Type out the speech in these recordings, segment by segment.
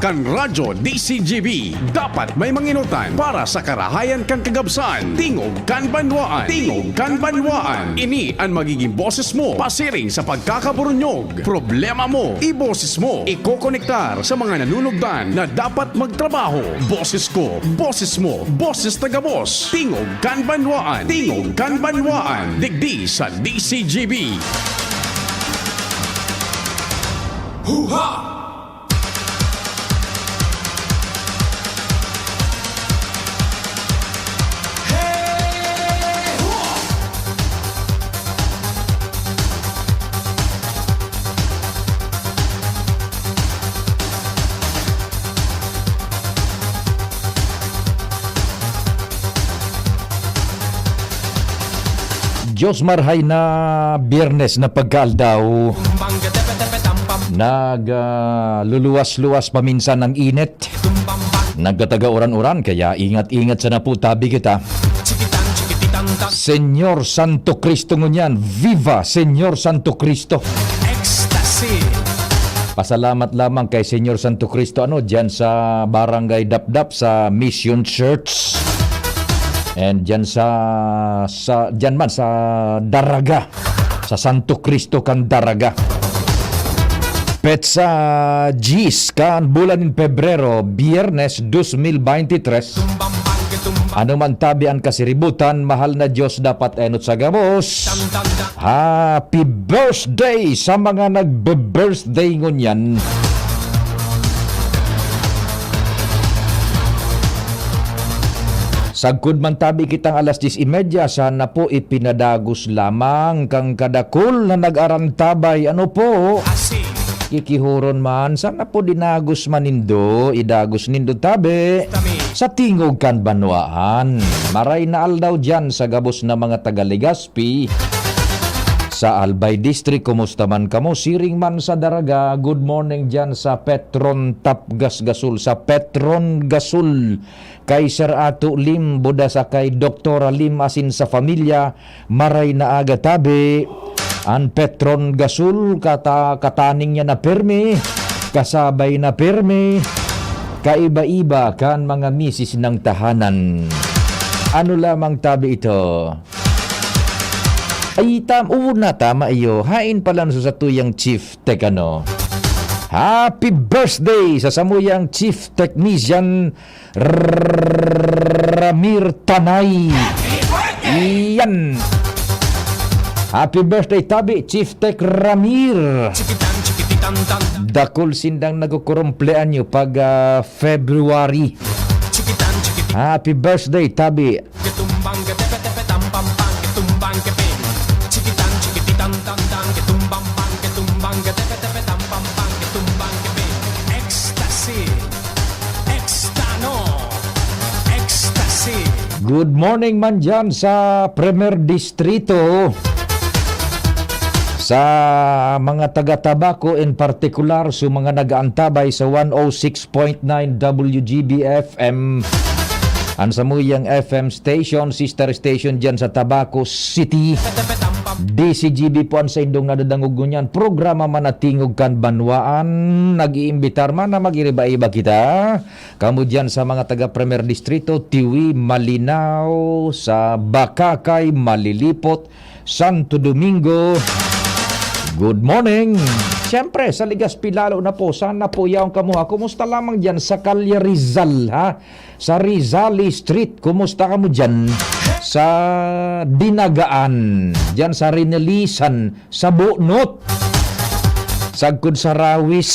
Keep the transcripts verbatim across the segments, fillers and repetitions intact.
Kan Radyo D C G B, dapat may manginutan para sa karahayan kan kagabsan. Tingog kan Banwaan. Tingog kan Banwaan. Ini an magiging boses mo pasiring sa pagkakaburunyog. Problema mo, iboses mo. Ikokonektar sa mga nanunugdan na dapat magtrabaho. Boses ko, boses mo, boses taga-boss. Tingog kan Banwaan. Tingog kan Banwaan. Digdi sa D C G B. Huha! Diyos marhay na Biyernes na pagkaaldaw. Nag, ah, luluwas-luwas paminsan ang init. Nagkataga uran-uran, kaya ingat-ingat sana po tabi kita. Señor Santo Cristo ngunyan. Viva Señor Santo Cristo! Ecstasy. Pasalamat lamang kay Señor Santo Cristo, ano, diyan sa Barangay Dapdap, sa Mission Church. And diyan sa, sa, diyan man sa Daraga, sa Santo Cristo kan Daraga. Petsa diyes kan bulan nin Pebrero, Biyernes, dos mil beintitres. Ano man tabi an kasiributan, mahal na Diyos dapat enot sa gabos. Happy birthday sa mga nagbe-birthday ngunyan. Sagkod man tabi kitang alas diyes y media, sana po ipinadagos lamang kan kadakul na nag-arantabay. Ano po? Kikihoron man, sana po dinagos man nindo, idagos nindo tabi sa tingog kan banwaan. Maray na aldaw diyan sa gabos na mga taga Legazpi. Sa Albay District, kumusta man kamo? Siring man sa Daraga, good morning diyan sa Petron Tap Gas Gasol, sa Petron Gasol. Kay Sir Ato Lim, buda sa kay Doktora Lim asin sa pamilya, maray na aga tabi. An Petron Gasol, kata-, kataning niya na pirmi, kasabay na pirmi, kaiba-iba kan mga misis ng tahanan. Ano lamang tabi ito? Ay, tam-, oo na, tama iyo. Hain pala sa satuyang Chief Tech, ano? Happy birthday sa samuyang Chief Technician Ramir Tanay. Iyan. Happy birthday, tabi, Chief Tech Ramir. Dakul sindang nagkukurumpleanyo pag, ah, February. Happy birthday, tabi. Ecstasy. Extano. Ecstasy. Good morning man dyan sa Primer Distrito. Sa mga taga Tabaco in particular, sa mga nag-aantabay sa one oh six point nine W G B F M. An samuyang F M station, sister station dyan sa Tabaco City. D C G B po an saindong nadadangog ngunyan. Programa man na Tingog kan Banwaan. Nag-iimbitar man na mag-iriba-iba kita. Kamo diyan sa mga taga Primer Distrito, Tiwi, Malinao, sa Bacacay, Malilipot, Santo Domingo. Good morning. Siyempre, sa Legazpi lalo na po, sana po yaon kamo, ha? Kumusta lamang diyan sa Calle Rizal, ha? Sa Rizal Street, kumusta kamo diyan? Sa Dinagaan, diyan sa Rinalisan, sa Bunot, sagkod sa Rawis,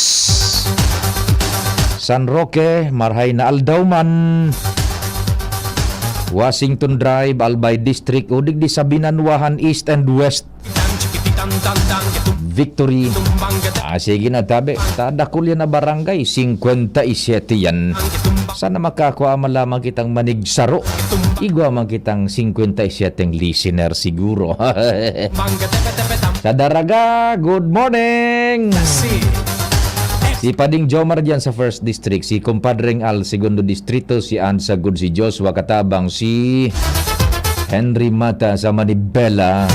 San Roque, marhay na aldaw man. Washington Drive, Albay District, o digdi sa Binanwahan East and West. Victory. Ah, sige na, tabi. Tadakul yan na barangay, singkwenta y siyete yan. Sana makakua man lamang kitang manigsaro. Igwa man kitang singkwenta y siyeteng listener siguro. Sa Daraga, good morning! Si Pading Jomar diyan sa First District, si Compadreng Al, Segundo Distrito, si Ann Sagud, si Joshua Katabang, si Henry Mata sa Manibela.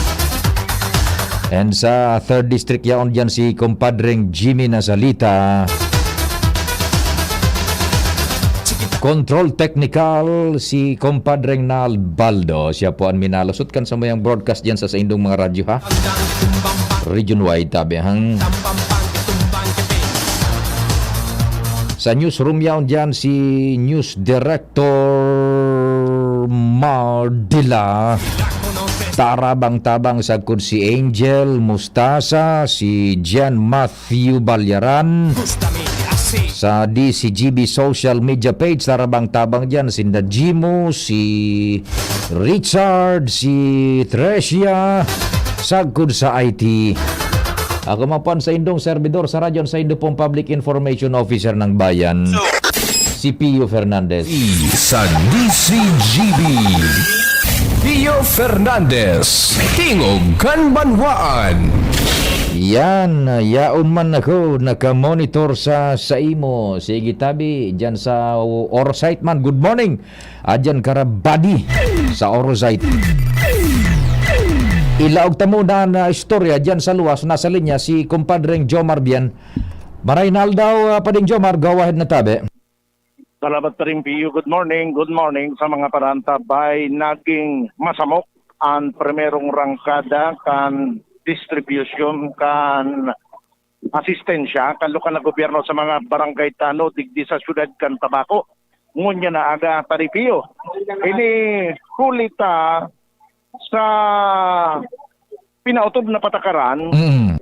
And sa Third District, yaon diyan si Compadreng Jimmy Nasalita. Control technical, si Compadreng Nalbaldo. Siya po an minalusot kan samuyang broadcast diyan sa saindong mga radyo, ha? Region wide, tabi, hang. Sa newsroom yaon diyan, si News Director Mardila. Tarabang-tabang sagkod si Angel Mustasa, si Jan Matthew Balyaran. Sa D C G B social media page, tarabang-tabang diyan, sinda Jimo, si Richard, si Trecia, sagkod sa I T. Ako man po an saindong servidor sa radyo, an saindo pong Public Information Officer ng Bayan, si Pio Fernandez. Sa D C G B, Pio Fernandez, Tingog kan Banwaan. Yan, yaon man ako nakamonitor sa saimo. Sige, tabi, dyan sa Orsite man. Good morning. Adyan karabadi sa Orsite. Ilaog ta muna na istorya dyan sa luwas. Nasa linya si Compadreng Jomar Bien. Maray na aldaw, ah, Pading Jomar, go ahead na tabi. Salamat pa rin, Pio. Good morning. Good morning sa mga parantabay. Naging masamok ang primerong rangkada kan distribution kan asistensya kan lokal na gobyerno sa mga barangay tanod digdi sa siyudad kan Tabaco. Ngunyan na aga, Padi Pio. Ini huli ta sa pinaotob na patakaran, Mm.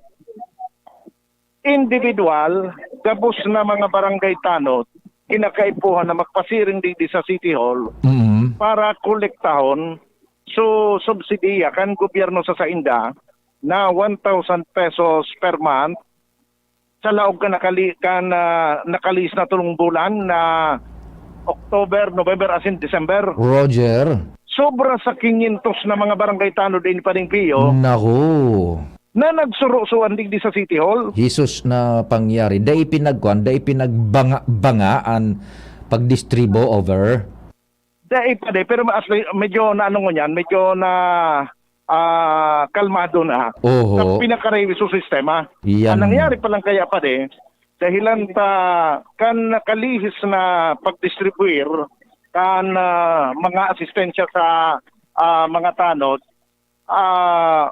individual, gabos na mga barangay tanod, kinakaipuhan na magpasiring digdi sa City Hall Mm. para kolektahon. So, subsidiya kan gobyerno sa sainda na one thousand pesos per month sa laog kan nakali-, kan, ah, nakalihis na tolong bulan na October, November, asin December. Roger. Sobra sa quinientos na mga barangay tanod din, Pading Pio, Naku. na nagsurusuan digdi sa City Hall. Jesus na pangyari. Dai pinagkuan, dai pinagbanga-banga an pagdistribo over. Dai pa di, pero mas, medyo na ano ngunyan, medyo na, ah, kalmado na Oho. sa pinakarayo sa sistema. Yan. Ang nangyari pa lang kaya pa di, dahilan ta kan nakalihis na pagdistribuir kan, ah, mga asistensya sa, ah, mga tanod, ah,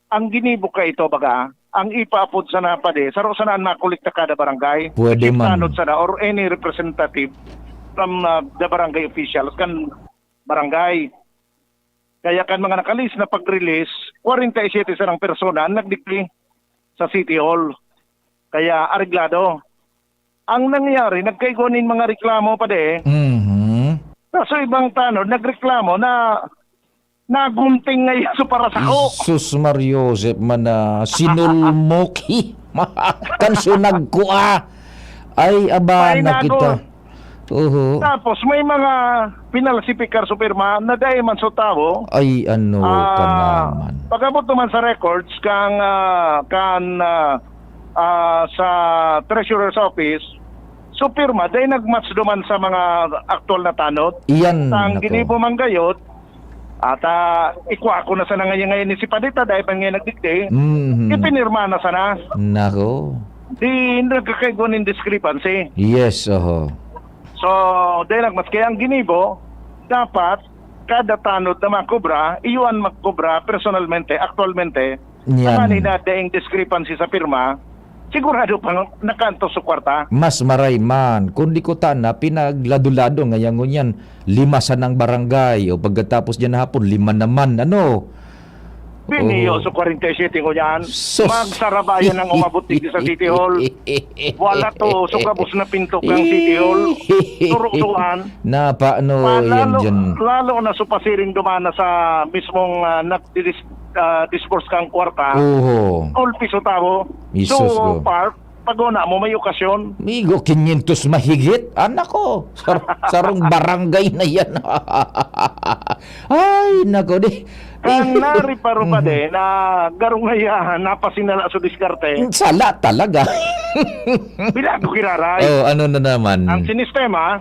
ang ginibo ka ito, baga, ang ipaapod sana pa di, saro sana ang makolekta kada barangay. Pwede Chief man. Tanod sana or any representative from, ah, the barangay officials kan barangay. Kaya kan mga nakalihis na pag-release, kwarenta y siyete sanang persona ang nagdigdi sa City Hall. Kaya areglado. Ang nangyari, nagkaigwa nin mga reklamo pa di. Mhm. Kaso ibang tanod, nagreklamo na nagunting ngayon sa para sako. Jesus Maria Joseph, man na sinulmoki. Kan siya nagkua. Ay, aba Ay, na nago. kita. Oho. Tapos may mga pinalsipikar sa pirma na dai man sa tawo. Ay, ano Ah, ka naman. Pag-abot naman sa records kang, ah, kan, ah, ah, sa Treasurer's Office, so pirma, dai nag-match duman sa mga aktual na tanod. Iyan, Sa ang nako. ginibo man gayod, at, ah, ikwa ko na sana ngayon, ngayon ni si Padita, dahil pa ngayon nagdigdi, Mhm. ipinirma na sana. Nako. Di nagkakaigwa nin discrepancy. Yes, oho. So, dahil nagmas kaya ang ginibo, dapat kada tanod na makobra, iyo an magkobra personalmente, aktualmente. Yan. Tanganing na daing discrepancy sa pirma, sigurado pa nakaantos sa kwarta. Mas maray man. Kung di ko tana, pinaglado-lado ngayon ngunyan. Lima sanang barangay. O pagkatapos dyan hapon, lima naman. Ano? Biniyo Oo. sa kwarenta y siyete ngunyan. Sus. Magsarabayan ang umabot dito sa City Hall. Wala to, so gabos na pinto kang City Hall. Turutuan. Napa, ano, Pa, yan lalo, dyan. lalo na so pasiring dumana sa mismong, ah, nagdidis-, ah, disburse kang kwarta. Oho. All piso tao. Jesus So, ko. par, pag una mo, may okasyon. Migo, quinientos mahigit. Anak ko, sar-, sarong barangay na yan. Ay, nako, di. Ang nariparo pa Mhm. din, na garong hayahan, napasinala sa diskarte. Sala talaga. Bilang ko kiraray. Oh, ano na naman? Ang sinistema,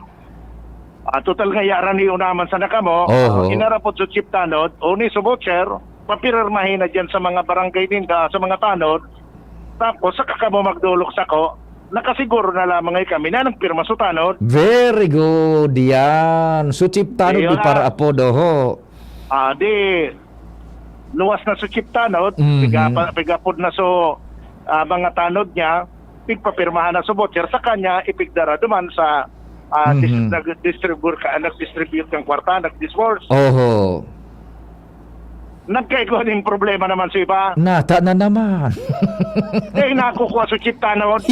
ah, total nga yaran ni unaman sa nakamo, Oho. ah, inarapod sa chief tanod, o ni sa voucher, papirmahin na dyan sa mga barangay ninda, sa mga tanod, tapos saka kamo magdulok sako, nakasiguro na lamang ay kami na nagpirma sa tanod. Very good, yan. So, Chief Tanod, Iyo di na. Para apod, oho. Ah, di, luwas na so Chief Tanod, Mhm. piga-, pigapod na so, ah, mga tanod niya, pigpapirmahan na so voucher sa kanya, ipigdara duman sa, ah, dis-, Mhm. nag-distribute ka, nag-distribute kang kwarta, nag-disburse. Oho. Nagkaigwa ning problema naman sa iba. Nata na naman. Eh, nakukuha sa Chief Tanod.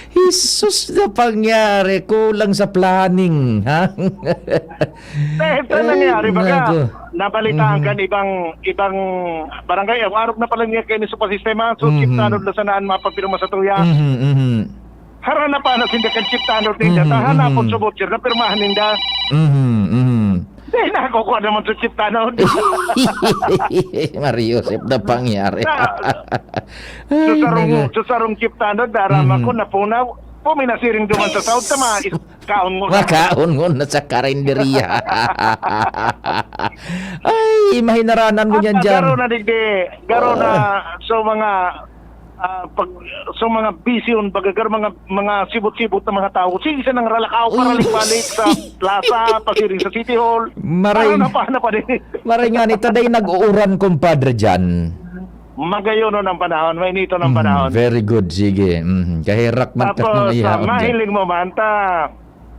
Jesus na pangyari, kulang sa planning, ha? Eh, ito Ay, nangyari, baga, naku. Nabalitaan Mhm. kan ibang, ibang barangay, ang arog na pala niya kayo sa sistema, so, Mhm. Chief Tanod na sanaan mapapirma sa tuya. Mhm, mhm. Harana pa na sinda kan Chief Tanod ninda, Mhm, ta hanapon mhm. sa voucher na pirmahan ninda. Mhm, mhm. Di, nakukuha naman sa Chief Tanod. Mario Joseph na pangyari. Sa, Ay, sa sarong, naga- sa sarong Chief Tanod, darama Mhm. ko, napunaw. Puminasiring duman sa South, sa mga is-, kaon mo. Makaon mo na sa karinderya. Ay, mahinaranan mo At yan dyan. Garo na digdi, garo na Ah. sa mga, ah, pag, sa mga bisyon, bagagar mga, mga sibot-sibot na mga tao. Sige, sa nang ralakaw, Uy. Paralik-balik sa plaza, pasiring sa City Hall. Maray, Ano na pa, ano pa din? Maray nga ni, taday nag-uuran, kumpadre, dyan. Magayonon ang panahon, mainiton ang Mhm, panahon. Very good, sige. Mhm. Kaherak man Tapos, ta, ah, yan. Mahiling mo man, ta,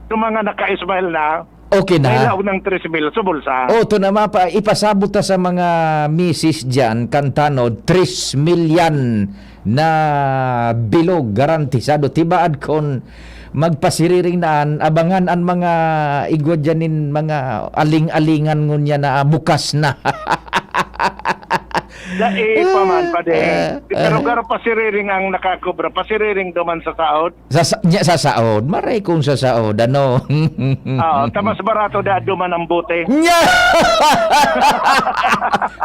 yung mga naka-smile na, Okay na. May laog ng tres mil sa bulsa. Oh, to na mapa-, ipasabot ta sa mga misis dyan, kan tanod, tres mil yan na bilog, garantisado. Tibaad kon magpasiriring na an, abangan an mga igwa dyan nin mga aling-alingan ngunyan na bukas na. Dai pa man, padi. Ah, Pero ah. Garo pasiriring ang nakakubra. Pasiriring duman sa saod. Sa, sa, nya, sa saod. Maray kung sa saod, ano? Oo, ta mas barato da duman ang bote. Nya!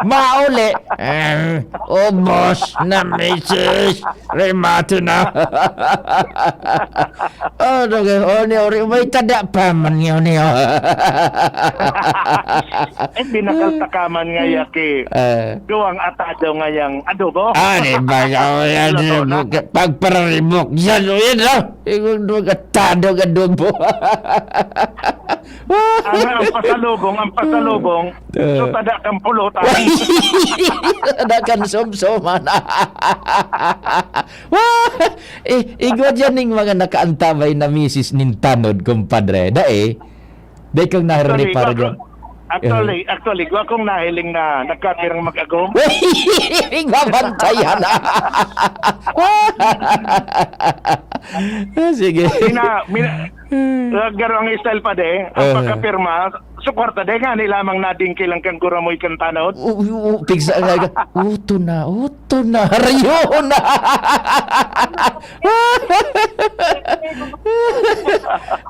Mauli. Eh, ubos na, misis. Remate na. Oh, no, okay. Oh, ni, ori, may tada pa man yun, yun. Ay, binakal ta ka man nga, yaki. Eh. Duwang atado nga yang adobo. Ah, di ba, oh, yan, Luto na. Pagpararibok. Yan, oh, yan, oh. Yung duwang atado nga adobo. Ang, ang pasalubong, ang pasalubong, Eh. So, tada kang pulutan. Tada kang sumsuman. Eh, igwa dyan ning mga nakaantabay na misis nin tanod, kumpadre. Dai, dai kang Actually, naririparan igwa dyan. Ko, actually, Eh. Actually, igwa kong nahiling na nagkapirang mag-agom. Igbabantayan na. Ah, sige. Mina-, mina-, Hmm. Ah, garo ang style, padi. Ang Ah. pagkapirma, sa kwarta, di nga ni lamang nadingkil ang kangkuramoy kan tanod. Oo, oo, pigsa-, nga, nga, uto na, uto na, harayo na.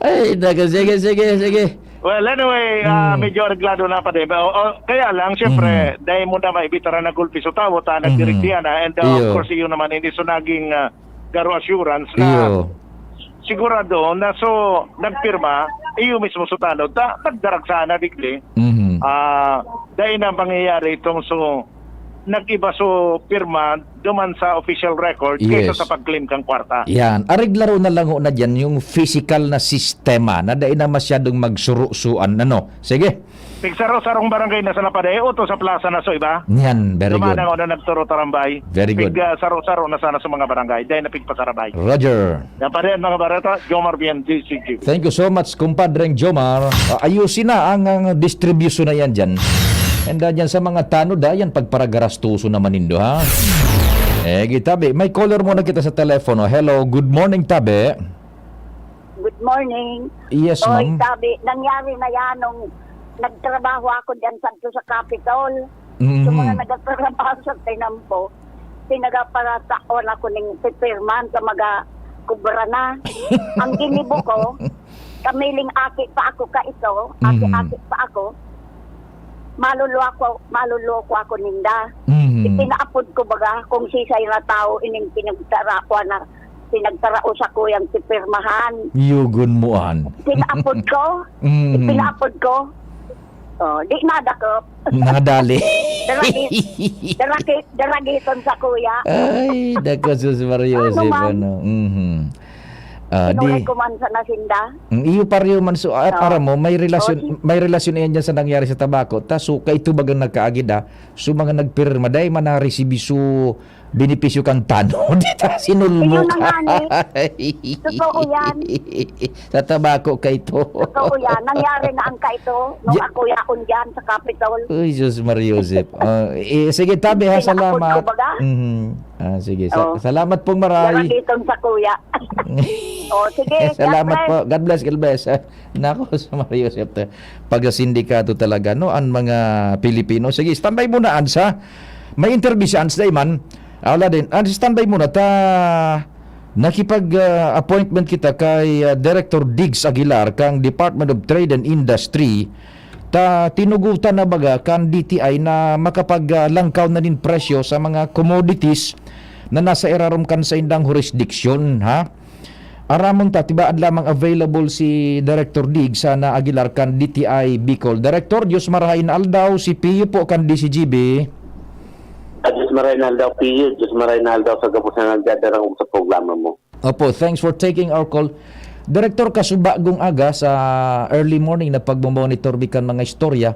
Ay, naku, sige, sige, sige. Well, anyway, ah, Hmm. medyo areglado na, padi. O, o, kaya lang, siyempre, Mhm. dahil mo na maibitaran na gulpi sa tawo, ta Mhm. nagdirektihan na, and, uh, of Iyo. Course, iyo naman, hindi so naging, ah, garo assurance na Iyo. Sigurado na so nagpirma, iyo mismo so tanod, ta, nagdarag sana digdi. Mhm. Ah, dai na mangyayari itong so nag-iba so pirma duman sa official record kaysa Yes. sa pag-claim kang kwarta. Yan. Areglaro na lang ho na dyan yung physical na sistema na dai na masyadong magsuro-suan, ano. Sige. Pigsaro-sarong barangay na sana, padi, uto sa plaza na so iba. Yan, very good. Duman ang una nagturo tarambay. Very good. Pig, ah, saro-saro na sana sa mga barangay. Dahil na pigpasarabay. Roger. Yan pa rin, mga barata, Jomar Bien, D C G. Thank you so much, kumpadreng Jomar. Ah, ayusin na ang, ang distribution na yan dyan. And, ah, dyan sa mga tanod, ah, yan, pagparagarastuso naman nindo, ha? Eh, gitabi, may caller muna kita sa telepono. Hello, good morning, tabi. Good morning. Yes, Oy, ma'am. Tabi, nangyari na yan nung nagtrabaho ako dyan sa, sa Capitol. Mhm. Sa mga nagtatrabaho sa Tinampo, pinagaparataon ako ning pipirman sa mga kubra na. Ang ginibo ko, kamiling aki pa ako ka ito, Mhm. aki-aki pa ako, maluloko, maluloko ako ninda. Mhm. Ipinaapod ko baga kung sisay na tao ining pinagtarakuan na, pinagtarao sa kuyang pipirmahan. Yugon mo an. Pinaapod ko, Mhm. pinaapod ko. Oh, di nadakop. Nadali. Daragi, daragi, daragiton sa kuya. Ay, nako, sus, Maria Ano Joseph, man? ano. Mhm. Ah, Sinulay di, ko man sa nasinda. Mm, iyo pa rin man, so, at Oo. aram mo, may relasyon, Oo, si- may relasyon iyan dyan sa nangyari sa tabako. Ta, so, kaito bagang nagkaagid, ah. So, mga nagpirma, dahil man naresibi so benepisyo kang tanod. Di ta, sinulmo Ayun na ka. nga, eh. Totoo yan. Sa tabako kaito. Totoo yan. Nangyari na ang kaito nung Ya- ako yaon dyan sa Capitol. Uy, Diyos Maria Joseph. Ah, eh, sige, tabi ha, Pinakapot salamat. ko baga. Mhm. Ah, sige, sa- Oh. salamat pong maray. Daragiton sa kuya. Oh, sige. God Salamat bless. po. God bless, God bless. Nako, sa Maria Joseph, eh, pag-sindikato talaga, no, ang mga Pilipino. Sige, standby muna, Ansa. May interview si Ansa, man. Wala din. Ah, standby muna. Ta, nakipag-appointment kita kay, ah, Director Diggs Aguilar kang Department of Trade and Industry. Ta, tinugutan na baga kan D T I na makapaglangkaw na nin presyo sa mga commodities na nasa irarom kan saindang jurisdiction, ha? Aramon ta, tibaad lamang available si Director Diggs na Aguilar kan D T I Bicol. Director, Diyos marahay na aldaw, si Pio po kan D C G B. Ah, Diyos maray na aldaw, Pio. Diyos maray na aldaw sa gabos na nagdadarang sa programa mo. Opo, thanks for taking our call. Director, kasubagong aga sa early morning na pagmamonitor mi kan mga istorya,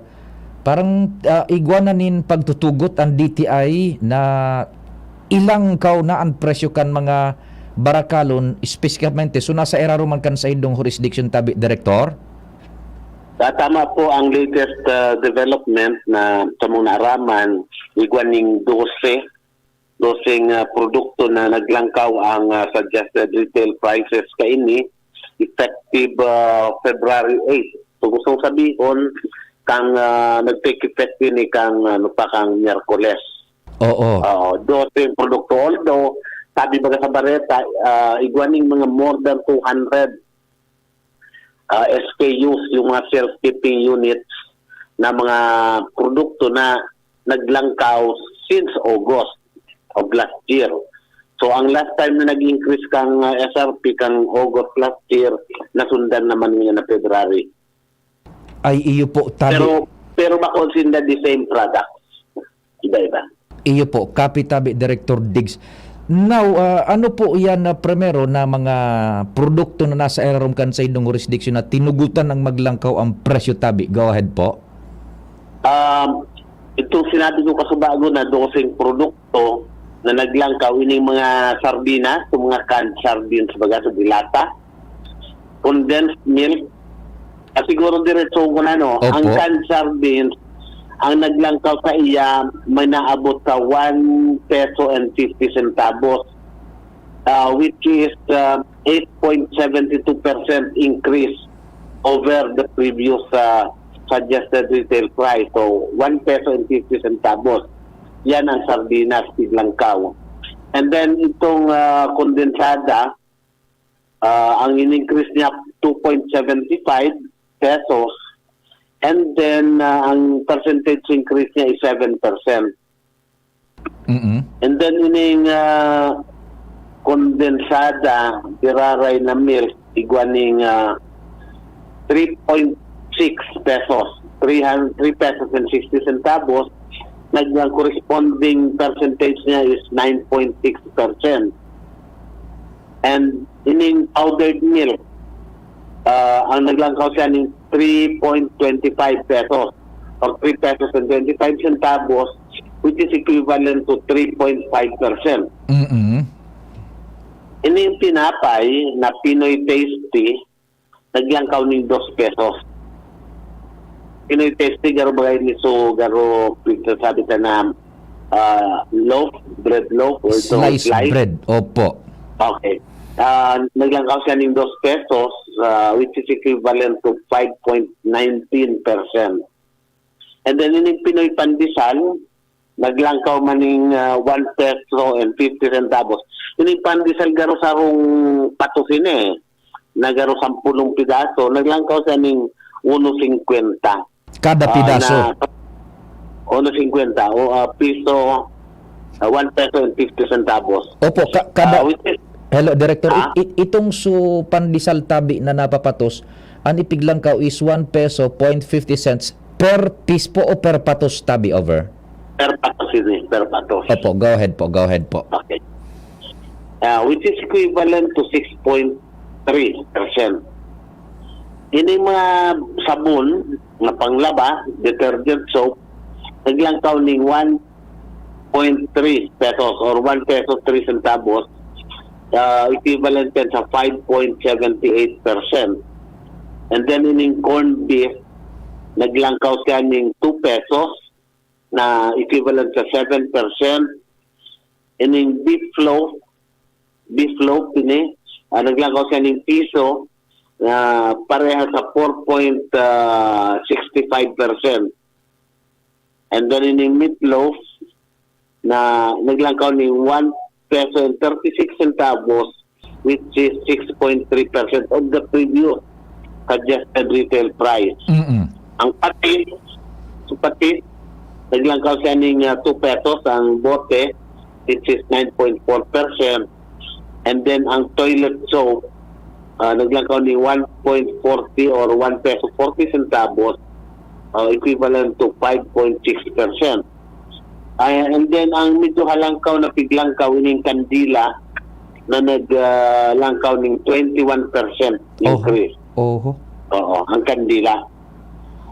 parang, ah, igwa na nin pagtutugot ang D T I na ilangkaw na ang presyo kan mga barakalon, espesyalmente, so nasa irarom man kan saindong jurisdiction tabi, Director? Ah, tama po ang latest ah, development na sa mga naaraman, igwa ning dose, doseng ah, produkto na naglangkaw ang ah, suggested retail prices kaini, effective ah, February eight. So gustong sabihon, kang ah, nag-take effect ini kang ano pa, kang Miyerkules. Oo. Oo, dose yung produkto. Although, sabi baga sa bareta, ah, igwa ning mga more than two hundred ah, S K Us, yung mga self-keeping units na mga produkto na naglangkaw since August of last year. So, ang last time na nag-increase kang ah, S R P kang August last year, nasundan naman niya na February. Ay, iyo po, tabi. Pero pero bako sinda the same products. Iba-iba. Iyo po, copy tabi, Director Diggs. Now, ah, ano po iyan na primero na mga produkto na nasa irarom kan saindong jurisdiction na tinugutan ang maglangkaw ang presyo tabi? Go ahead po. Um, itong sinabi ko kasubago na doseng produkto na naglangkaw, ining mga sardinas, yung mga canned sardines, baga sa dilata, condensed milk, at siguro diretso ko na, no? Opo. Ang canned sardines, ang naglangkaw sa iya, may naabot sa one peso and fifty centavos, ah, which is ah, eight point seven two percent increase over the previous ah, suggested retail price. So, one peso and fifty centavos. Yan ang sardinas, tiglangkaw. And then, itong ah, kondensada, ah, ang in-increase niya, two point seven five pesos. And then, ah, ang percentage increase niya is seven percent. Mm-mm. And then, ining ah, kondensada, diraray na milk, igwa ning ah, three point six pesos, three hundred, three pesos and sixty centavos, nag ang corresponding percentage niya is nine point six percent. And ining powdered milk, ah, ang naglangkaw siya ning three point twenty five pesos or three pesos and twenty five centavos, which is equivalent to three point five percent. Mm-mm. Ining tinapay na Pinoy Tasty, naglangkaw ning dos pesos. Pinoy Tasty, garo bagay ni so, garo, sabi ta na ah, loaf, bread loaf, or itong Slice slice. bread. Opo. Okay. Ah, naglangkaw siya ning dos pesos, ah, which is equivalent to five point nineteen percent. And then, ining Pinoy Pandesal, naglangkaw man ning ah, one peso and fifty centavos. Ining Pandesal, garo sarong patos ini eh. Na garo sampulong pidaso, naglangkaw siya ning uno cincuenta. Kada Ah, pidaso. Na, uno cincuenta, o ah, piso, ah, one peso and fifty centavos. Opo, ka- kada... Ah, which is, Hello, Director. Ah? It- it- itong su pandesal tabi na napapatos, ang ipiglangkaw is one peso point fifty cents Per piece po o per patos, tabi, over? Per patos ini, per patos. Opo, go ahead po, go ahead po. Okay. Ah, which is equivalent to six point three percent. Ini mga sabon na panglaba, detergent soap, naglangkaw ning one point three pesos or one peso three centavos, ah, equivalent yan sa five point seventy eight percent. And then ining corned beef, naglangkaw siya ning two pesos na equivalent sa seven percent. Ining beef loaf, beef loaf ini, ah, naglangkaw siya ning piso na pareha sa four point sixty five percent. And then ining meatloaf na naglangkaw ning one peso and thirty six centavos, which is six point three percent of the previous suggested retail price. Mm-mm. Ang patis, sa patis, naglangkaw siya ning, ah, two pesos ang bote, which is nine point four percent. And then ang toilet soap, ah, naglangkaw ning one point forty or one peso forty centavos, ah, equivalent to five point six percent. Ah, and then ang medyo halangkaw na piglangkaw, ining kandila na nag, ah, langkaw ning twenty one percent Oho. increase. Oho. Oo, ang kandila.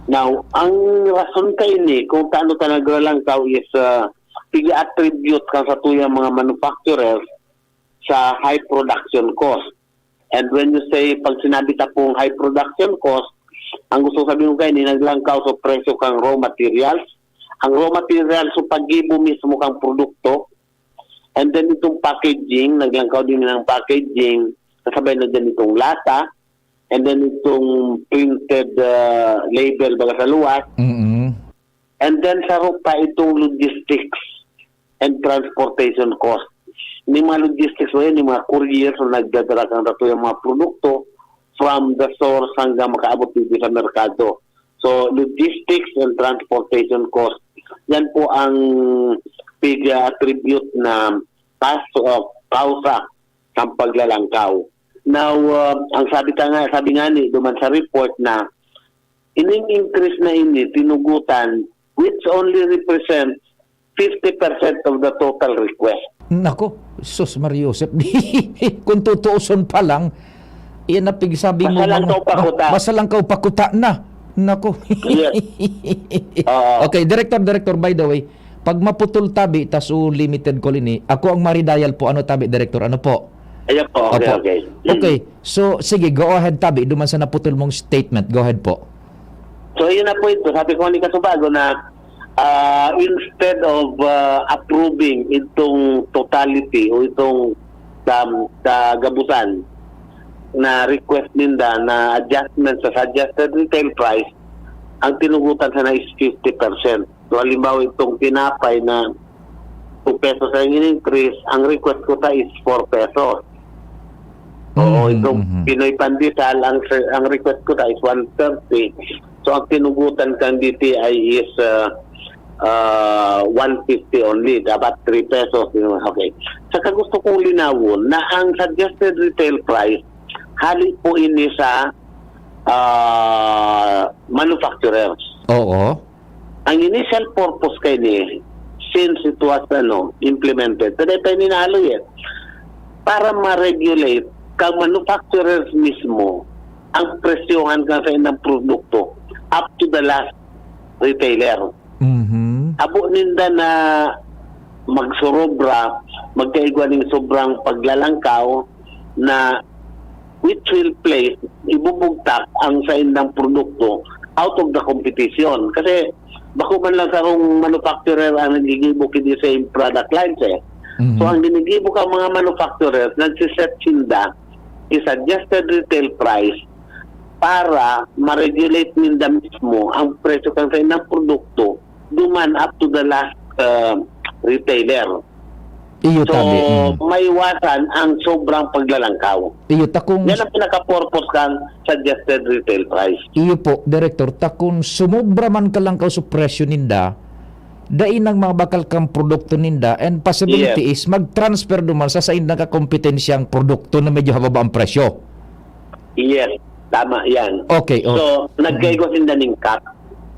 Now, ang rason kaini kung taano ta naglalangkaw is, ah, pig-attribute kan satuyang mga manufacturers sa high production cost. And when you say, pag sinabi ta pong high production cost, ang gusto sabihin ko kaini, naglangkaw sa presyo kang raw materials. Ang raw materials, so paggibo mismo kang produkto, and then itong packaging, naglangkaw din ng packaging, kasabay na din itong lata, and then itong printed, ah, label, baga sa luwas. Mm-mm. And then saro pa itong logistics and transportation cost. Ni mga logistics o yan, ni mga courier na nagdadara kan satuyang mga produkto from the source hanggang makaabot dito sa merkado. So, logistics and transportation cost, yan po ang pig-attribute na kaso o kausa ng paglalangkaw. Now, ah, ang sabi ta nga, sabi nga ni duman sa report na ining increase na ini tinugutan, which only represents fifty percent of the total request. Nako, sus, Mario Joseph. Kung tutuuson pa lang, iyan na pigsabi mo, Masalangkaw mga pa kuta. ma-, masalangkaw pa kuta na. Nako. Yes. Oo. Okay, Director, Director, by the way, pag maputol tabi, tas o limited call ini, ako ang maridayal po. Ano tabi, Director? Ano po? Ayan po, okay, Opo. okay. Okay, so, sige, go ahead tabi, duman sa naputol mong statement. Go ahead po. So, yun na po ito. Sabi ko ni Kasubago na, ah, instead of, ah, approving itong totality o itong, um, kagabusan na request ninda na adjustment sa suggested retail price, ang tinugutan sana is fifty percent. So, halimbawa, itong tinapay na two pesos ang in-increase, ang request ko ta is four pesos. Oo, Mhm, itong mhm. Pinoy Pandesal, ang, ang request ko ta is one thirty. So, ang tinugutan kang D T I is, ah, ah, one fifty only. Dapat three pesos. Yun, okay. Saka gusto kong linawon na ang suggested retail price, hali po ini sa, ah, manufacturers. Oo. Ang initial purpose kaini, since it was, ano, implemented, sa dai pa ini naaloy, eh, para ma-regulate kang manufacturers mismo ang presyohan kan saindang produkto up to the last retailer. Mhm. Habo ninda na magsurobra, magkaigwa ning sobrang paglalangkaw na which will place, ibubugtak ang saindang produkto out of the competition. Kasi bako man lang sarong manufacturer ang naggigibo ki the same product lines, eh. Mhm. So, ang ginigibo kang mga manufacturers, nagsiset sinda ki suggested retail price para ma-regulate ninda mismo ang presyo kan saindang produkto duman up to the last, uh, retailer. Iyo, So, tabi. Mm. maiwasan ang sobrang paglalangkaw. Iyo, takong Yan ang pinaka-purpose kang suggested retail price. Iyo po, Director, takon sumobra man kalangkaw sa presyo ninda, dai nang mabakal kang produkto ninda, and possibility Yes. is mag-transfer duman sa saindang kakompetensyang produkto na medyo hababa ang presyo. Yes, tama yan. Okay, oh. So, nagkaigwa sinda ning cap.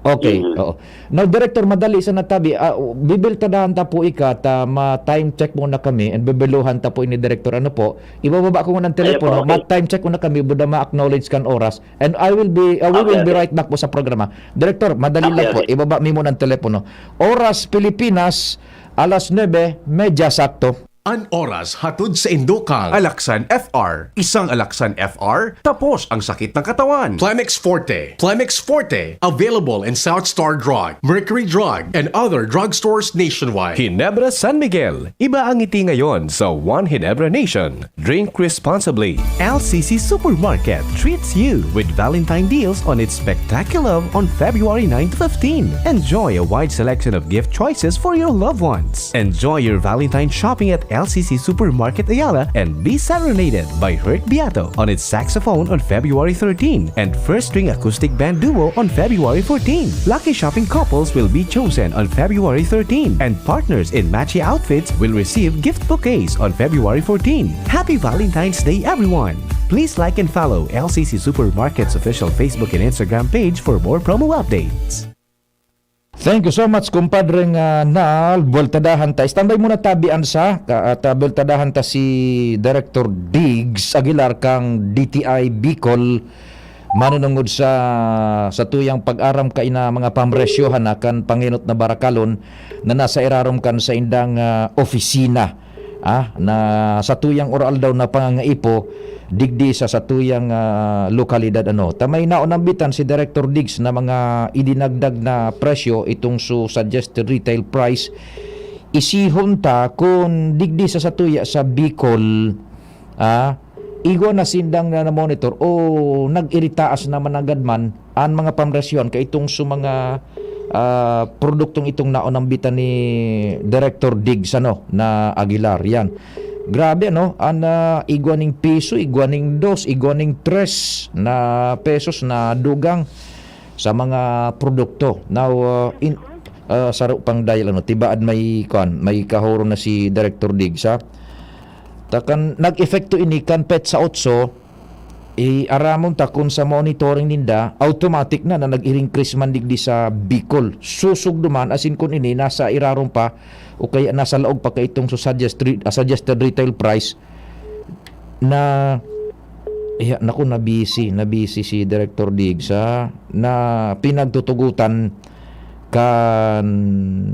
Okay, Mhm. oo. Now, Director, madali sa natabi. Ah, bibiltadahan ta po ika, ta ma-time check muna kami and bibiluhan ta po ini, Director. Ano po? Ibababa ko muna ang Ayan telepono, po, okay. ma-time check muna kami, buda ma-acknowledge kan oras. And I will be, uh, we Okay, will be okay. right back po sa programa. Director, madali Okay, lang po. okay. Ibaba mi muna ang telepono. Oras Pilipinas, alas nuebe, medya sakto. An oras hatod sa indokang Alaxan F R. Isang Alaxan F R, tapos ang sakit ng katawan. Plemex Forte. Plemex Forte, available in South Star Drug, Mercury Drug, and other drugstores nationwide. Ginebra San Miguel. Iba ang ngiti ngayon sa One Ginebra Nation. Drink responsibly. L C C Supermarket treats you with Valentine deals on its spectacular on February nine to fifteen. Enjoy a wide selection of gift choices for your loved ones. Enjoy your Valentine shopping at L C C Supermarket Ayala and be serenaded by Hurt Beato on its saxophone on February thirteen and First String Acoustic Band Duo on February fourteen. Lucky shopping couples will be chosen on February thirteen and partners in matchy outfits will receive gift bouquets on February fourteen. Happy Valentine's Day, everyone! Please like and follow L C C Supermarket's official Facebook and Instagram page for more promo updates. Thank you so much, kumpadre nga Nal. Buweltadahan ta. Standby muna tabi an sa, ka, at, ah, buweltadahan ta si Director Diggs Aguilar kang D T I Bicol. Manunungod sa, sa tuyang pag-aram kaina mga pamresyohan na kan pangenot na barakalon na nasa irarom kan saindang, ah, opisina. Ah, na sa tuyang or aldaw na pangangaipo, digdi sa satuyang, ah, lokalidad, ano. Ta may naonambitan si Director Diggs na mga idinagdag na presyo itong su suggested retail price. Isihon ta kun digdi sa satuya sa Bicol, ah, igwa na sindang na, na-monitor o nag-iritaas na mananggad man an mga pamresyohan kaitong su mga, ah, produktong itong naonambitan ni Director Diggs, ano, na Aguilar. Yan. Grabe, ano? An, ah, igwa ning piso, igwa ning dos, igwa ning tres na pesos na dugang sa mga produkto. Now, ah, in, ah, saro pang dahil, ano, tibaad may, kuwan, may kahuro na si Director Diggs, ha? Ta kan nag-epekto ini kan petsa otso, i aramon ta kun sa monitoring ninda, automatic na, na nag-increase man digdi sa Bicol. Susog duman, asin kun ini nasa irarom pa, o kaya nasa laog pa kaitong su suggested, ah, suggested retail price na, iya, naku, nabisi, nabisi si Director Diggs, ha, na pinagtutugutan kan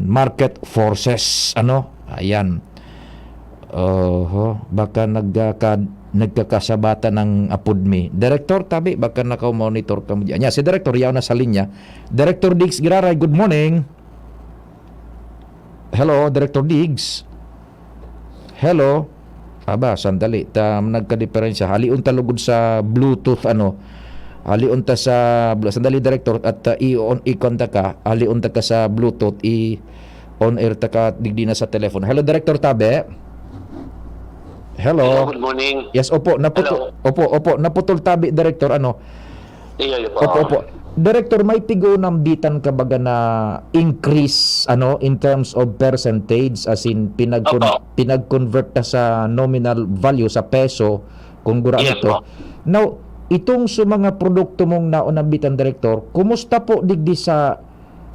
market forces, ano? Ayan. Oho, baka nagkaka-, nagkakasabatan ang apod mi. Director, tabi, baka naka-monitor ka mo diyan. Yan, si Director, yaw na sa linya. Director Diggs Giraray, good morning. Hello, Director Diggs. Hello. Aba, sandali. Ta, nagkadiperensya. Halion ta lugod sa Bluetooth, ano. Halion ta sa, sandali, Director, at, uh, i-on, i-on ta ka. Halion ta ka sa Bluetooth, i-on air ta ka, digdi na sa telepono. Hello, Director Tabe. Hello. Hello, good morning. Yes, opo, naputol. Hello. Opo, opo, naputol tabi, Director, ano. Iyo, iyo po. Opo, opo. Director, may pigonambitan ka baga na increase, ano, in terms of percentage, as in, pinag-con-, Opo. pinag-convert na sa nominal value, sa peso, kung gurano Yes to. po. Now, itong sa mga produkto mong naonambitan, Director, kumusta po digdi sa,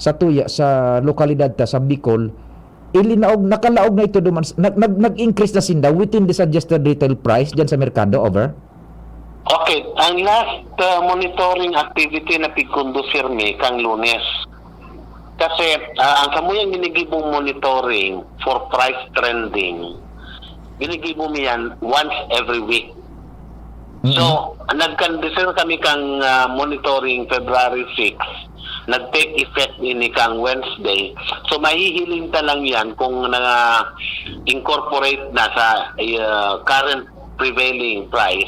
sa tuya, sa lokalidad ta, sa Bicol, ilinaog, nakalaog na ito duman, nag, nag, nag-increase na sinda within the suggested retail price dyan sa merkado, over? Okay, ang last uh, monitoring activity na pigkondusir mi kang Lunes. Kasi uh, ang samuyang ginigibong monitoring for price trending, ginigibo mi yan once every week. So, nagkondusir kami kang uh, monitoring February six. Nag-take effect ini kang Wednesday. So, mahihiling ta lang yan kung na-incorporate na sa uh, current prevailing price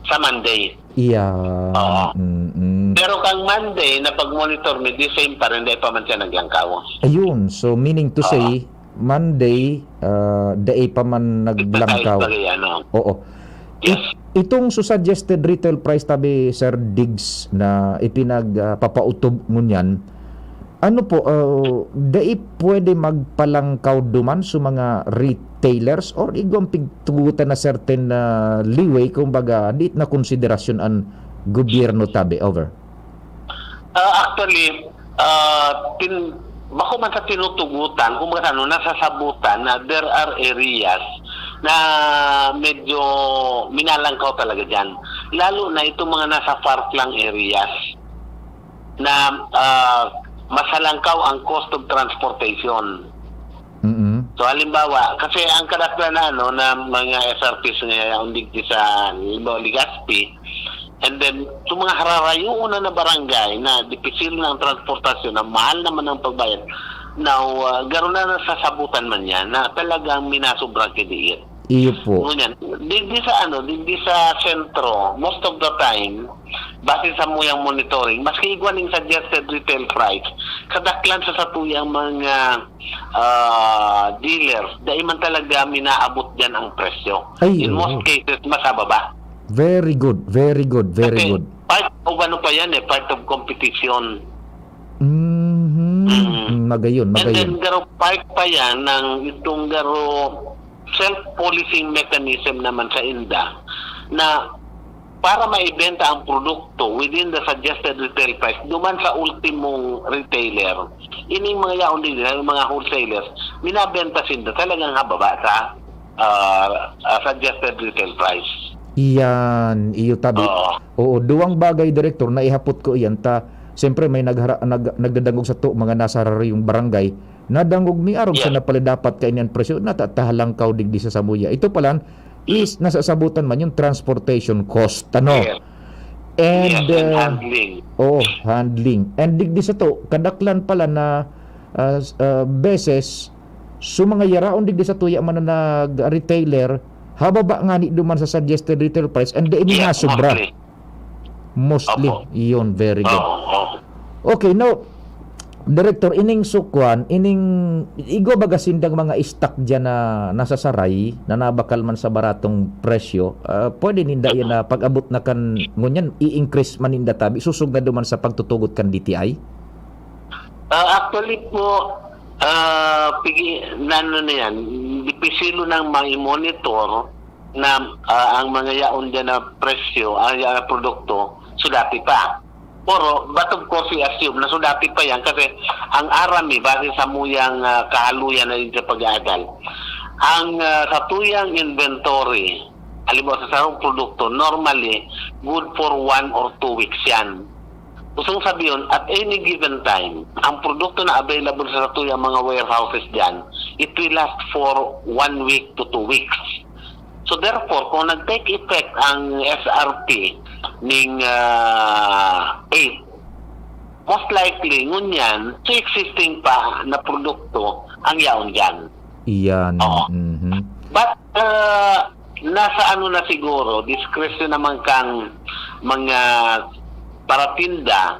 sa Monday. Iya. Oo. Mm-mm. Pero kang Monday na pag-monitor mi, the same pa rin, dahil pa man siya naglangkaw. Ayun. So, meaning to say, Monday, ah, dai pa man naglangkaw. Bagay, ano. Oo. Yes. It-, itong su suggested retail price tabi, Sir Diggs, na ipinag, ah, papautob ngunyan, ano po, ah, dai pwede magpalangkaw duman sa mga retailers or igwang pigtugutan na certain na leeway, kumbaga, di na konsiderasyon ang gobyerno tabi, over? Ah, actually, ah, tin-, bako man sa tinutugutan, kumbaga ano, nasasabutan na there are areas na medyo minalangkaw talaga diyan. Lalo na itong mga nasa far-flung areas na, ah, masalangkaw ang cost of transportation. Mm. So, halimbawa, kasi ang kadaklan na, ano, na mga S R Ps nga yaon digdi sa, halimbawa, Legazpi, and then, sa mga hararayoon na, na barangay na dipisil na ang transportasyon, na mahal naman ang pagbayad, now, ah, garo na nasasabutan man yan na talagang minasobra ki diit. Iyo po. Ngunyan, digdi sa, ano, digdi sa sentro, most of the time, base sa muyang monitoring, maski igwa ning suggested retail price, kadaklan sa satuyang mga, ah, dealers, dai man talaga minaabot diyan ang presyo. Ay, In most oo. cases, mas hababa. Very good, very good, very Kasi good. part of ano pa yan eh, part of competition. Mhm. Mm. Mm, magayon, And then, magayon. garo part pa yan ng itong garo self-policing mechanism naman sa inda na para maibenta ang produkto within the suggested retail price, duman sa ultimong retailer, ining mga yaon din, yung mga wholesalers, minabenta sinda talagang hababa sa, ah, ah, suggested retail price. Iyan, iyo tabi. Oo. Oo, duwang bagay, Direktor, na ihapot ko iyan ta, siyempre, may naghara-, nag-, nagdadangog sato, mga nasa hararayong barangay, nadangog mi arog sa Yes. napalidapat kaini an presyo, natatahalangkaw digdi sa samuya. Ito palan is nasasabutan man yung transportation cost, ano? Yes. And, Yes, and uh, handling. Oo, handling. And digdi sato, kadaklan pala na, uh, s-, uh, beses, so mga yaraon digdi sato ya man na nag-retailer, hababa ngani duman sa suggested retail price and dai Yes, minasubra. mostly. Mostly, Opo. iyon, very good. Oo, oo. Okay, now, Director, ining sukwan, ining igwa baga sindang mga stock diyan na nasasaray, na nabakal man sa baratong presyo, ah, pwede ninda iyan na pag-abot na kan, ngunyan, i-increase man ninda tabi, susog na duman sa pagtutugot kan D T I? Ah, actually po, ah, pigi-, nano na yan, dipisilo nang mai-monitor na, ah, ang mga yaon diyan na presyo, ang yaon na produkto, so dati pa. Pero, but of course, we assume na so dati pa yan kasi ang aram mi, base sa muyang, ah, kahaluyan na yun sa pag-aadal, ang, ah, sa tuyang inventory, halimbawa sa sarong produkto, normally, good for one or two weeks yan. Gustong sabihin, at any given time, ang produkto na available sa tuyang mga warehouses dyan, it will last for one week to two weeks. So therefore, kung nag-take effect ang S R P ning, ah, eight, most likely, ngunyan, sa existing pa na produkto ang yaon dyan. Iyan. Oo. Mhm. But, ah, nasa ano na siguro, diskresyon naman kang mga paratinda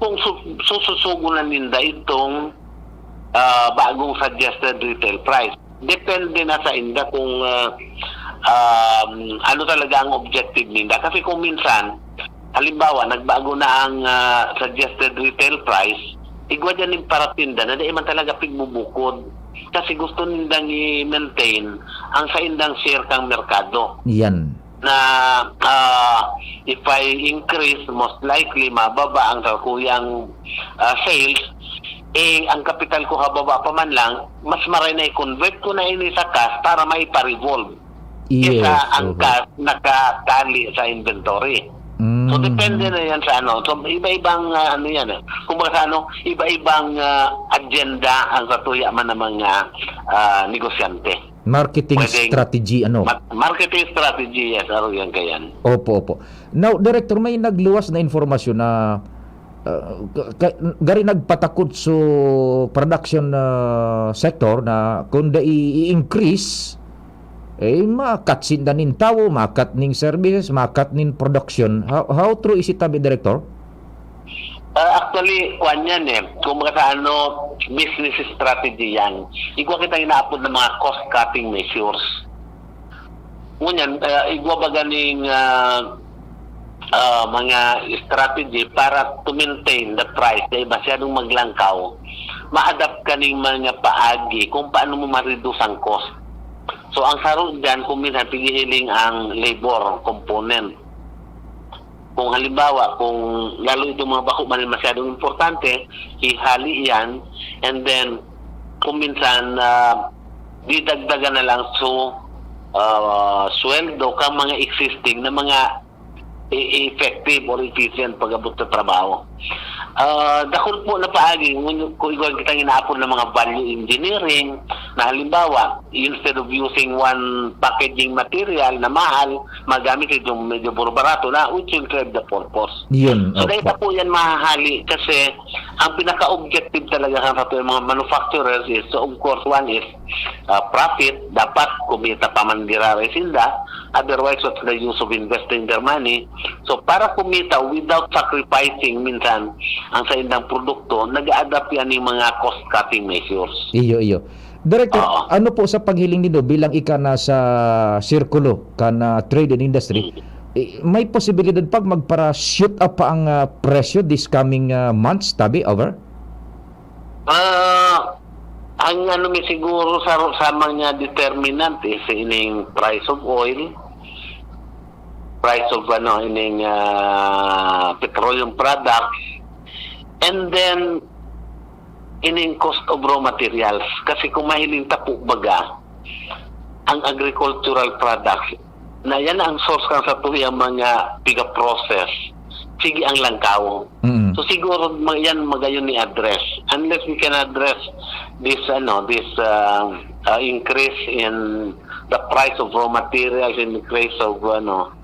kung su-, sususugo na ninda itong, ah, bagong suggested retail price. Depende na sa inda kung, ah, um, ano talaga ang objective ninda. Kasi kung minsan, halimbawa, nagbago na ang, ah, suggested retail price, igwa dyan yung paratinda na di man talaga pigbubukod. Kasi gusto nindang i-maintain ang saindang share kang merkado. Yan. Na, ah, if I increase, most likely, mababa ang sakuyang, ah, sales, eh, ang kapital ko hababa pa man lang, mas maray na i-convert ko na ini sa cash para maipa-revolve. Yes, Kesa ang oho. cash nakatali sa inventory. So, Mm. depende na yan sa ano. So, iba-ibang, ah, ano yan eh. Kumbaga sa ano, iba-ibang, ah, agenda ang satuya man ng mga, ah, negosyante. Marketing Pwedeng strategy, ano? ma-, marketing strategy, yes, aro yan kayan. Opo, opo. Now, Director, may nagluwas na informasyon na, ah, ka-, ka-, gari nagpatakod sa production, ah, sector na kung da i-, i-increase, eh, ma-cut sinda nin tawo, ma-cut ning services, ma-cut nin production. How, how true is it, tabi, Director? Ah, actually, kwan yan eh. Kumbaga sa ano, business strategy yan. Igwa kita inaapod ng mga cost-cutting measures. Ngunyan, ah, igwa ba ganing, ah, ah, mga strategy para to maintain the price, dahil masyadong maglangkaw, ma-adapt ka ning mga paagi kung paano mo ma-reduce ang cost. So, ang saro dyan, kung minsan, pighihiling ang labor component. Kung halimbawa, kung lalo itong mga bako man masyadong importante, ihali yan, and then kung minsan, ah, didagdagan na lang so, ah, sweldo ka mga existing na mga e-, effective or efficient pag-abot sa trabaho. Ah, dakul po na paagi, ngunyan, kung igwa kitang inaapod ng mga value engineering, na halimbawa, instead of using one packaging material na mahal, magamit itong medyo buro-barato na, which will serve the purpose. Yun, So, dahil opo. po yan mahahali kasi ang pinaka-objective talaga kan sa mga manufacturers is, so of course, one is ah, profit, dapat kumita pa man giraray sinda, otherwise what's the use of investing their money? So para kumita without sacrificing minsan ang saindang produkto, nag-a-adapt yan yung mga cost-cutting measures. Iyo, iyo. Director, Oo. Ano po sa paghiling nindo bilang ika na sa sirkulo kan ah, trade and industry? Mm. Eh, may posibilidad pag magpara-shoot up pa ang ah, presyo this coming ah, months, tabi, over? Ah, ang ano mi siguro sa sa mga determinant is ining price of oil, price of ano, ining ah, petroleum products, and then ining cost of raw materials. Kasi kung mahiling ta po baga, ang agricultural products, na yan ang source kan sa tuyang mga piga-process, sige ang langkaw. Mm. So siguro ma- yan magayon ni address. Unless we can address this ano, this uh, uh, increase in the price of raw materials, increase of ano,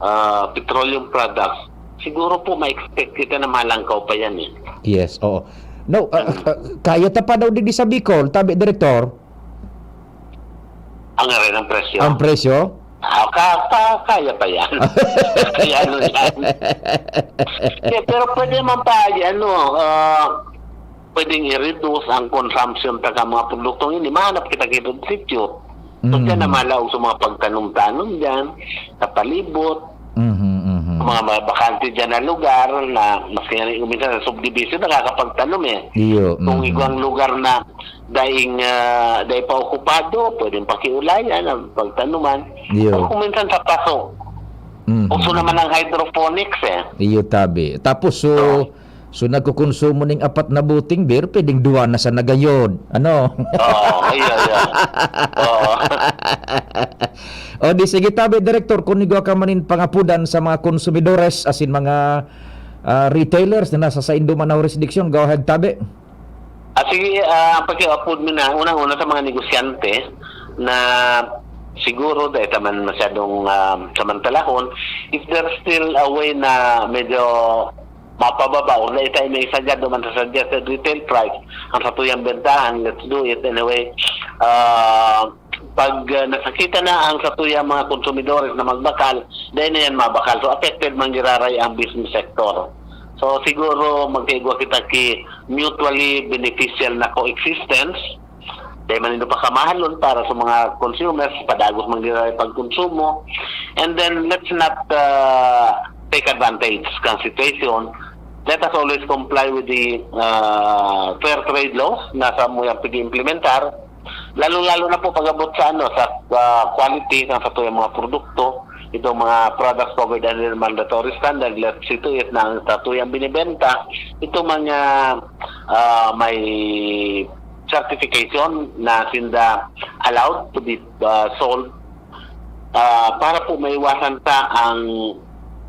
uh, petroleum products, siguro po ma-expect kita na malangkaw pa yan eh. Yes, oo. No, ah, ah, kaya ta pa daw digdi sa Bicol, tabi, Director? Ang rin ang presyo. Ang presyo? Ah, ka, ka, kaya pa yan. Kaya ano yan. Yeah, pero pwede man pa, ano, ah, pwedeng i-reduce ang consumption ta ka mga produktong ini. Mahanap kita ki substitute. So, Mm. dyan na malaog sa mga pagtanom-tanom dyan, sa palibot, Mhm, mhm. mga, mga bakante dyan na lugar na mas kaya minsan sa subdivision nakakapagtanom eh. Iyo. Kung Mhm. igwang lugar na daing ah, dai pa okupado, pwedeng pakiulayan ang pagtanuman. Iyo. O kung minsan sa paso, Mhm. uso naman ang hydroponics eh. Iyo, tabi. Tapos, so, Oo. so nagkukonsumo ning apat na buting beer, pwedeng duwa na sa nagayod. Ano? Oo, iyo, iyo. Oo. O di sige, tabi, Director, kung igwa ka man nin pangapudan sa mga konsumidores, asin mga ah, retailers na nasa saindo man na jurisdiction, go ahead, tabi. Ah, sige, ah, ang pag-upload mo na, unang-una sa mga negosyante na siguro dahil ka man masyadong ah, samantalahon, if there's still a way na medyo mapababa o na itay may sagad naman sa suggested retail price, ang satuyang bentahan, let's do it anyway. Ah, pag ah, nasakita na ang satuyang mga konsumidores na magbakal, dahil na yan mabakal. So, affected man giraray ang business sector. So, siguro magkaigwa kita ki mutually beneficial na coexistence. Dahil man ito pakamahalon para sa mga consumers, padagos man giraray pagkonsumo. And then, let's not uh, take advantage kan situation. Let us always comply with the uh, fair trade laws na sa mo yung pag-implementar. Lalo-lalo na po pag-abot sa ano, sa ah, quality ng sa tuyang mga produkto, itong mga products covered under mandatory standard, let's see to it na ang sa tuyang binibenta, itong mga ah, may certification na sinda allowed to be ah, sold ah, para po maiwasan ta ang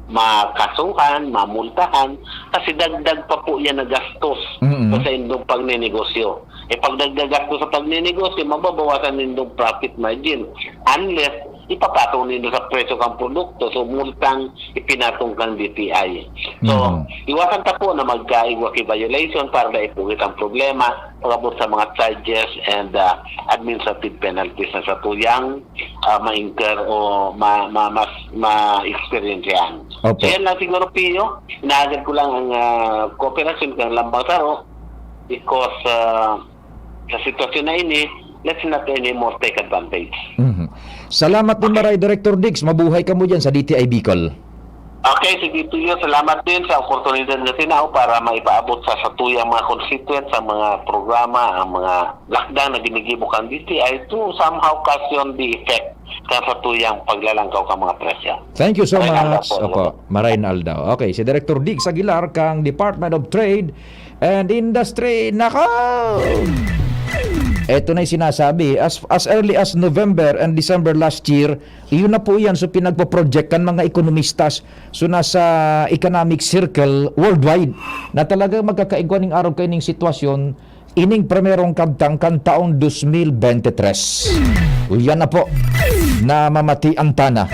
makasuhan, mamultahan, kasi dagdag pa po yan na gastos Mm. sa indong pagnenegosyo. E pag dagdag gastos sa pagnenegosyo, mababawasan nindong profit margin. Unless, ipapatong nindo sa presyo kang produkto, so multang ipinatong kang D T I. So, Mhm. iwasan ta po na magkaigwa ki violation para daipugit ang problema pag-abot sa mga charges and ah, administrative penalties na sa tuyang ah, ma-incur o ma, ma, mas ma-experience yan. Opo. So, yan lang siguro, Pio. Inaagad ko lang ang ah, kooperasyon kang Lambang Saro because ah, sa sitwasyon na ini, let's not anymore take advantage. Mhm. Salamat din, Maray, Director Diggs. Mabuhay ka mo dyan sa D T I Bicol. Okay, sige, Pio. Salamat din sa oportunidad na tinao para maipaabot sa satuyang mga constituents ang mga programa, ang mga lakdang na ginigibo kang D T I to somehow cushion the effect sa satuyang paglalangkaw kan mga presyo. Thank you so Maray na aldaw much. po. Opo, maray na aldaw. Okay, si Director Diggs Aguilar kang Department of Trade and Industry. Nako! Ito na yung sinasabi, as, as early as November and December last year, iyon na po yan. So, pinagpo-project kan mga ekonomistas. So, nasa economic circle worldwide na talagang magkakaigwa ning arog kaining sitwasyon ining primerong kabtang kan taong dos mil bente tres. Yan na po na mamati ang tana.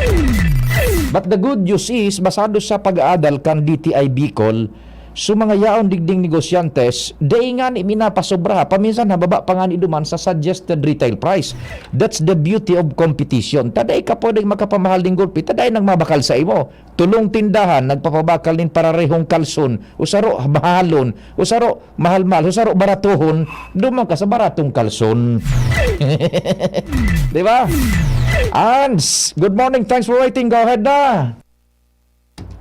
But the good news is, basado sa pag-aadal kan D T I Bicol, so mga yaon digding negosyantes, dai nga ni minapasobra, paminsan hababa pa nga ni duman sa suggested retail price. That's the beauty of competition. Ta dai ka pwedeng makapamahal ning gulpi, ta dai nagmabakal sa imo. Tolong tindahan nagpapabakal nin pararehong kalson, o saro mahalon, o saro mahal-mahal, o saro baratohon, duman ka sa baratong kalson. Di ba? Ans, good morning, thanks for waiting, go ahead na.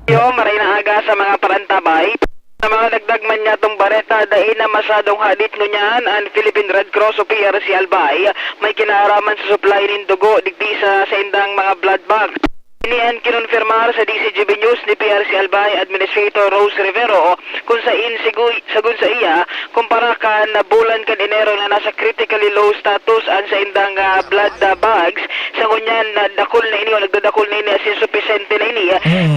Yo, maray na aga sa mga parantabay. Sa mga dagdag man niya tong bareta, dai na masyadong hadit ngunyan an Philippine Red Cross o P R C Albay. May kinaaraman sa supply nin dugo digdi sa saindang mga blood bank. Ini an kinonfirmar sa D Z G B News ni P R C Albay Administrator Rose Rivero, kung sain sigu-, sagon sa iya, kumpara kan bulan kan Enero na nasa critically low status an saindang ah, blood ah, bags, sa ngunyan na dakul na ini o nagdadakul na ini asin supisyente na ini.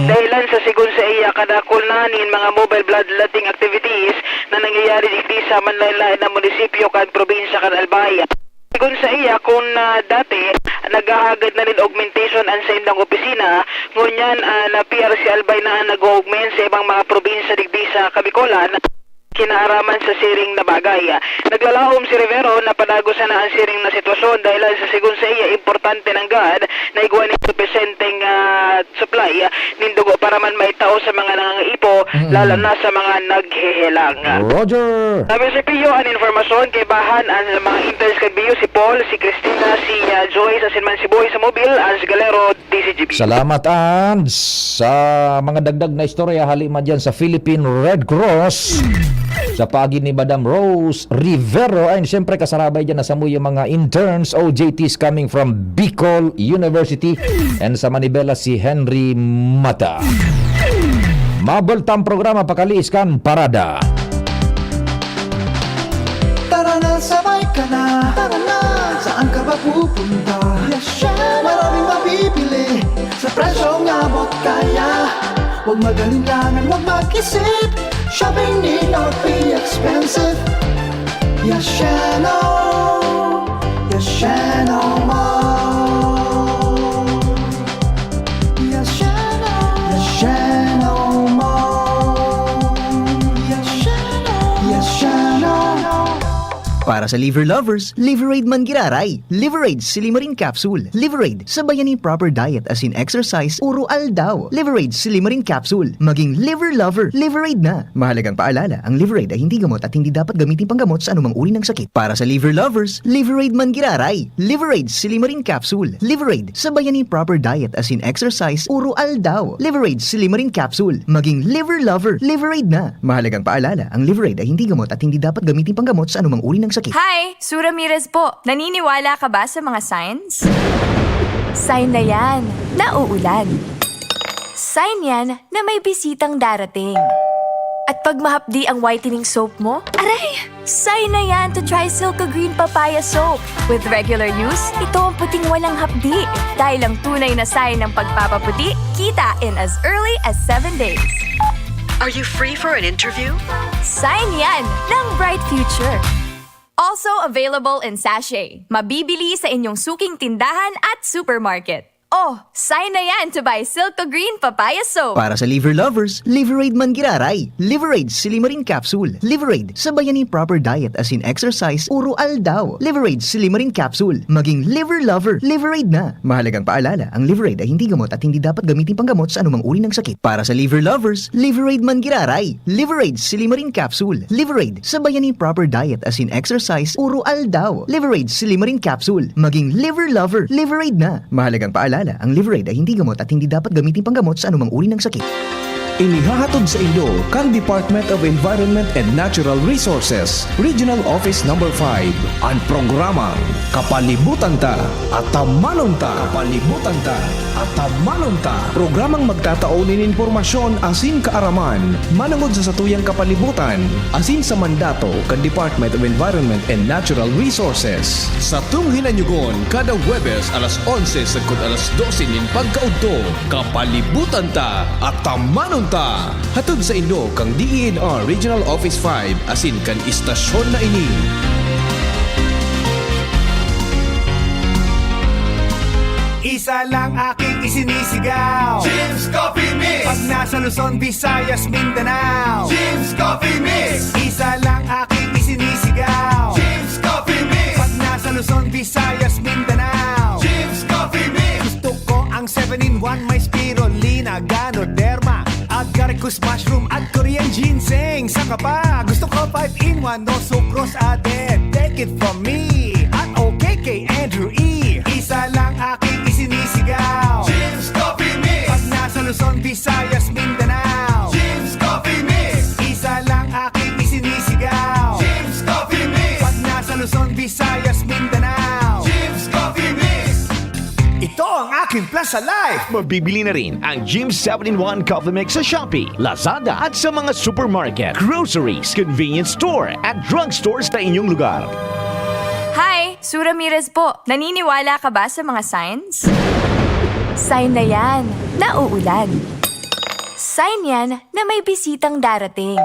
Dahilan sa sigon sa iya kadakul na nin mga mobile bloodletting activities na nangyayari digdi sa manlain-lain na munisipyo kan probinsya kan Albay. Sigon sa iya, kun ah, dati naghahagad na nin augmentation an saindang opisina, ngunyan an ah, P R C Albay na an nag-augment sa ibang mga probinsya digdi sa Kabikolan. Kinaaraman sa siring na bagay. Naglalaom si Rivero na padagos sana an siring na sitwasyon dahilan sa sigon sa iya importante nanggad na igwa nin supisyenteng ah, supply nin dugo para man maitao sa mga nangangaipo, lalo na sa mga naghehelang. Roger! Sabi si Pio, an informasyon kaibahan an mga interns kan Bio, si Paul, si Christina, si ah, Joyce, asin man si Boy sa Mobil, Ans Galero, D Z G B. Salamat, Ans. Sa mga dagdag na istorya, hali man dyan sa Philippine Red Cross, sa paagi ni Madam Rose Rivero. And siyempre, kasarabay dyan na samo yung mga interns, O J Ts coming from Bicol University. And sa Manibela, si Henry Mata. Mabultang programa, pakaliis kan parada. Tara na, sabay ka na. Tara na, saan ka ba pupunta? Yasheno! Maraming mabibili sa presyong abot kaya. Huwag mag-alinlangan, huwag mag-isip. Shopping need not be expensive. Yasheno! Yasheno Mall! Yasheno! Yasheno Mall! Yasheno! Yasheno! Para sa liver lovers, Liverade man giraray. Liverade Silimarin Capsule. Liverade, sabayan nin proper diet asin exercise oro aldaw. Liverade Silimarin Capsule, maging liver lover. Liverade na. Mahalagang paalala, ang Liverade ay hindi gamot at hindi dapat gamitin panggamot sa anumang uri ng sakit. Para sa liver lovers, Liverade man giraray. Liverade Silimarin Capsule. Liverade, sabayan nin proper diet asin exercise oro aldaw. Liverade Silimarin Capsule, maging liver lover. Liverade na. Mahalagang paalala, ang Liverade ay hindi gamot at hindi dapat gamitin panggamot sa anumang uri ng sakit. Hi! Sue Ramirez po. Naniniwala ka ba sa mga signs? Sign na yan na uulan. Sign yan na may bisitang darating. At pag mahapdi ang whitening soap mo, aray! Sign na yan to try Silka Green Papaya Soap. With regular use, ito ang puting walang hapdi. Dahil ang tunay na sign ng pagpapaputi, kita in as early as seven days. Are you free for an interview? Sign yan ng bright future. Also available in sachet. Mabibili sa inyong suking tindahan at supermarket. Oh, sign na yan to buy Silka Green Papaya Soap. Para sa liver lovers, Liverade man giraray. Liverade Silimarin Capsule. Liverade, sabayan nin proper diet asin exercise oro aldaw. Liverade Silimarin Capsule, maging liver lover. Liverade na. Mahalagang paalala, ang Liverade ay hindi gamot at hindi dapat gamitin panggamot sa anumang uri ng sakit. Para sa liver lovers, Liverade man giraray. Liverade Silimarin Capsule. Liverade, sabayan nin proper diet asin exercise oro aldaw. Liverade Silimarin Capsule, maging liver lover. Liverade na. Mahalagang paalala, ang Liverade ay hindi gamot at hindi dapat gamitin panggamot sa anumang uri ng sakit. Inihahatod saindo kan Department of Environment and Natural Resources, Regional Office Number five, an programang Kapalibutan Ta, Atamanon Ta. Kapalibutan Ta, Atamanon Ta. Programang magtatao nin impormasyon asin kaaraman manongod sa satuyang kapalibutan asin sa mandato kan Department of Environment and Natural Resources. Satong hinanyugon kada Huwebes alas onse sagkod alas dose nin pagkaudto. Kapalibutan Ta, Atamanon Ta. Hatod saindo kan D E N R Regional Office five asin kan istasyon na ini. Isa lang aking isinisigaw. Jim's Coffee Mix. Pag nasa Luzon, Visayas, Mindanao. Jim's Coffee Mix. Isa lang aking isinisigaw. Jim's Coffee Mix. Pag nasa Luzon, Visayas, Mindanao. Jim's Coffee Mix. Gusto ko ang seven-in-one, may spirulina, Ganoderma, agaricus mushroom at Korean ginseng. Saka pa, gusto ko five-in-one, no sucrose added. Take it from me at okay kay Andrew E. Isa lang aking isinisigaw. Jim's Coffee Mix. Pag nasa Luzon, Visayas, Mindanao. Jim's Coffee Mix. Isa lang aking isinisigaw. Jim's Coffee Mix. Pag nasa Luzon, Visayas, Mindanao. Jim's Coffee Mix. Ito ang aking plan sa life. Mabibili na rin ang Jim's seven-in-one Coffee Mix sa Shopee, Lazada at sa mga supermarket, groceries, convenience store at drugstores sa inyong lugar. Hi! Sue Ramirez po. Naniniwala ka ba sa mga signs? Sign na yan na uulan. Sign yan na may bisitang darating.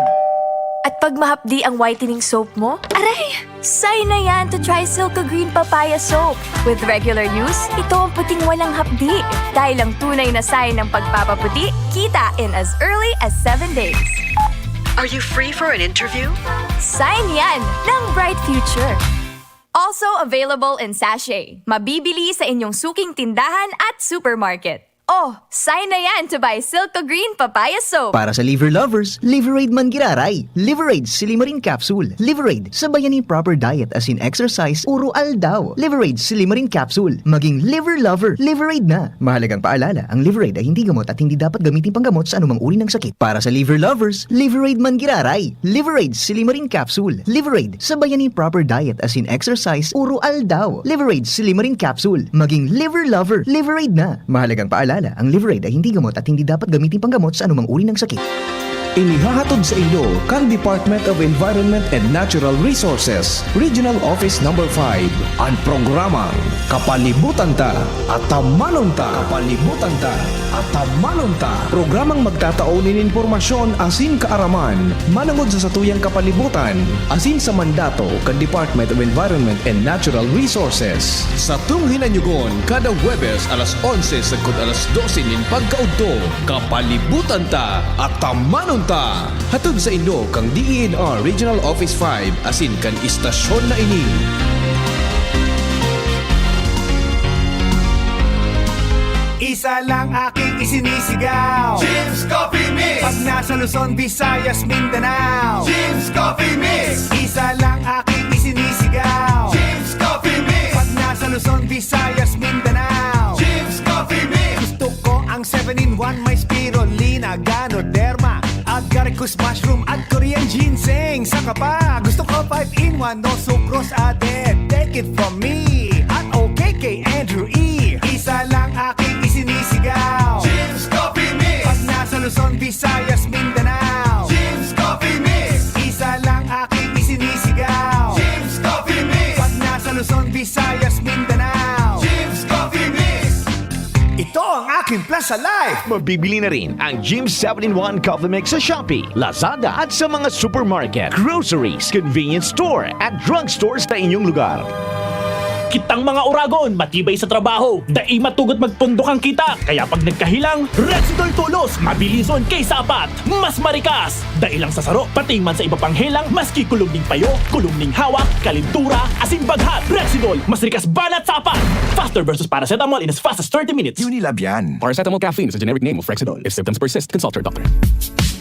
At pag mahapdi ang whitening soap mo, aray! Sign na yan to try Silco Green Papaya Soap. With regular use, ito ang puting walang hapdi. Dahil ang tunay na sign ng pagpapaputi, kita in as early as seven days. Are you free for an interview? Sign yan ng bright future. Also available in sachet. Mabibili sa inyong suking tindahan at supermarket. Oh, sign na yan to buy Silco Green Papaya Soap. Para sa liver lovers, Liveraid man giraray. Liveraid Silimarin Capsule. Liveraid, sabayan ni proper diet as in exercise, uro aldaw. Liveraid Silimarin Capsule. Maging liver lover, Liveraid na. Mahalagang paalala, ang Liveraid ay hindi gamot at hindi dapat gamitin panggamot sa anumang uri ng sakit. Para sa liver lovers, Liveraid man giraray. Liveraid Silimarin Capsule. Liveraid, sabayan ni proper diet as in exercise, uro aldaw. Liveraid Silimarin Capsule. Maging liver lover, Liveraid na. Mahalagang paalala, ang Liveraid ay hindi gamot at hindi dapat gamitin panggamot sa anumang uri ng sakit. Inihahatod saindo kan Department of Environment and Natural Resources, Regional Office Number five, an programang Kapalibutan Ta, Atamanon Ta. Kapalibutan Ta, Atamanon Ta. Programang magtatao nin impormasyon asin kaaraman manongod sa satuyang kapalibutan asin sa mandato kan Department of Environment and Natural Resources. Satong hinanyugon kada Huwebes alas onse sagkod alas dose nin pagkaudto. Kapalibutan Ta, Atamanon Ta. Hatod saindo kan D E N R Regional Office five asin kan istasyon na ini. Isa lang aking isinisigaw. Jim's Coffee Mix. Pag nasa Luzon, Visayas, Mindanao. Jim's Coffee Mix. Isa lang aking isinisigaw. Jim's Coffee Mix. Pag nasa Luzon, Visayas, Mindanao. Jim's Coffee Mix. Gusto ko ang seven-in-one, may spirulina, Ganoderma, agaricus mushroom at Korean ginseng. Saka pa, gusto ko five-in-one, no sucrose added. Take it from me at okay kay Andrew E. Isa lang aking isinisigaw. Jim's Coffee Mix. Pag nasa Luzon, Visayas, Mindanao. Jim's Coffee Mix. Isa lang aking isinisigaw. Jim's Coffee Mix. Pag nasa Luzon, Visayas, Mindanao. Jim's Coffee Mix. Ito ang aking plan sa life. Mabibili na rin ang Jim's seven-in-one Coffee Mix sa Shopee, Lazada at sa mga supermarket, groceries, convenience store at drugstore sa inyong lugar. Kitang mga oragon, matibay sa trabaho, dai matugot magpundok ang kita. Kaya pag nagkahilang, Rexidol Tulos, mabilison kay sa apat, mas marikas. Dai lang sa saro, pati man sa iba pang helang, maski kulog ning payo, kulog ning hawak, kalintura, asin baghat. Rexidol, mas rikas banat sa apat. Faster versus paracetamol in as fast as thirty minutes. Unilab yan. Paracetamol caffeine is a generic name of Rexidol. If symptoms persist, consult your doctor.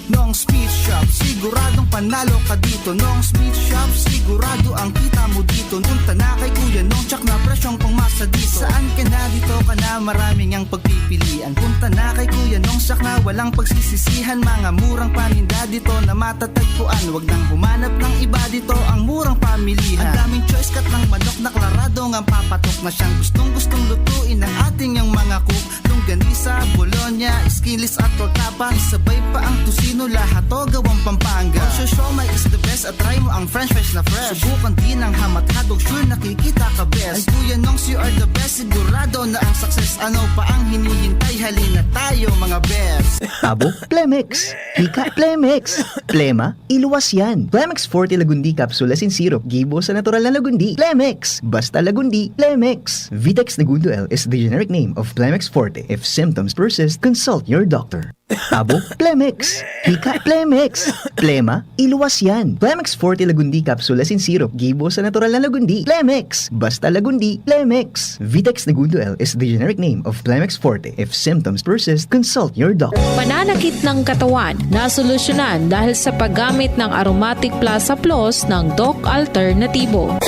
Nong's Meat Shop, siguradong panalo ka dito. Nong's Meat Shop, sigurado ang kita mo dito. Punta na kay Kuya Nong, tsak na presyong pangmasa dito. Saan ka na, dito ka na, maraming ang pagpipilian. Punta na kay Kuya Nong, tsak na walang pagsisisihan. Mga murang paninda dito na matatagpuan. Wag nang humanap ng iba, dito ang murang pamilihan. Ang daming choice, cut ng manok na klarado ngang papatok na siyang gustong-gustong lutuin ng ating yang mga cook. Longganisa, bologna, skinless at tortapa, sabay pa ang tocino, lahat to gawang Pampanga. Ang siomai is the best at try mo ang french fries na fresh. Subukan din ang ham at hotdog, sure nakikita ka best. Ay Kuya Nongs, you are the best, sigurado na ang success. Ano pa ang hinihintay? Halina tayo, mga best. Abo, Plemex. Hika, Plemex. Plema, iluwas yan. Plemex Forte Lagundi Capsule Asin Syrup, gibo sa natural na Lagundi. Plemex! Basta Lagundi, Plemex! Vitex Negundo L is the generic name of Plemex Forte. If symptoms persist, consult your doctor. Abo, Plemex! Hika, Plemex! Plema, iluwas yan. Plemex Forte Lagundi Capsule Asin Syrup, gibo sa natural na Lagundi. Plemex! Basta Lagundi, Plemex! Vitex Negundo L is the generic name of Plemex Forte. If symptoms persist, consult your doctor. Pananakit ng katawan na solusyonan dahil sa paggamit ng Aromatic Plus Haplos ng Doc Alternatibo.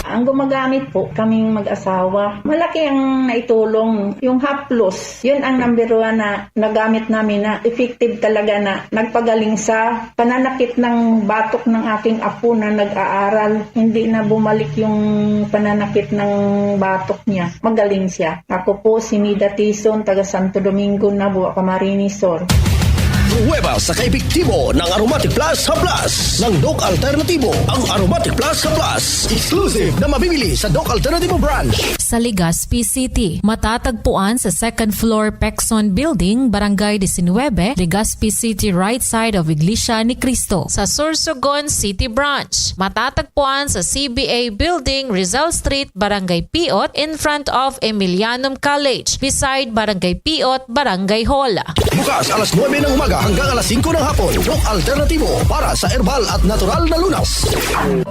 Ang gumagamit po, kaming mag-asawa. Malaki ang naitulong. Yung haplos, yun ang number one na nagamit namin na effective talaga na nagpagaling sa pananakit ng batok ng aking apo na nag-aaral. Hindi na bumalik yung pananakit ng batok niya. Magaling siya. Ako po si Nida Tison, taga Santo Domingo, Nabua, Camarines Sur. Pruweba sa kaepektibo ng Aromatic Plus Haplas ng Doc Alternatibo. Ang Aromatic Plus Haplas, exclusive na mabibili sa Doc Alternatibo branch. Sa Legazpi City, matatagpuan sa second floor Pexon Building, Barangay disinwebe, Legazpi City, right side of Iglesia ni Cristo. Sa Sorsogon City Branch, matatagpuan sa C B A Building, Rizal Street, Barangay Piot, in front of Emilianum College, beside Barangay Piot, Barangay Hall. Bukas alas nuebe ng umaga hanggang alas singko ng hapon. Doc Alternatibo para sa herbal at natural na lunas.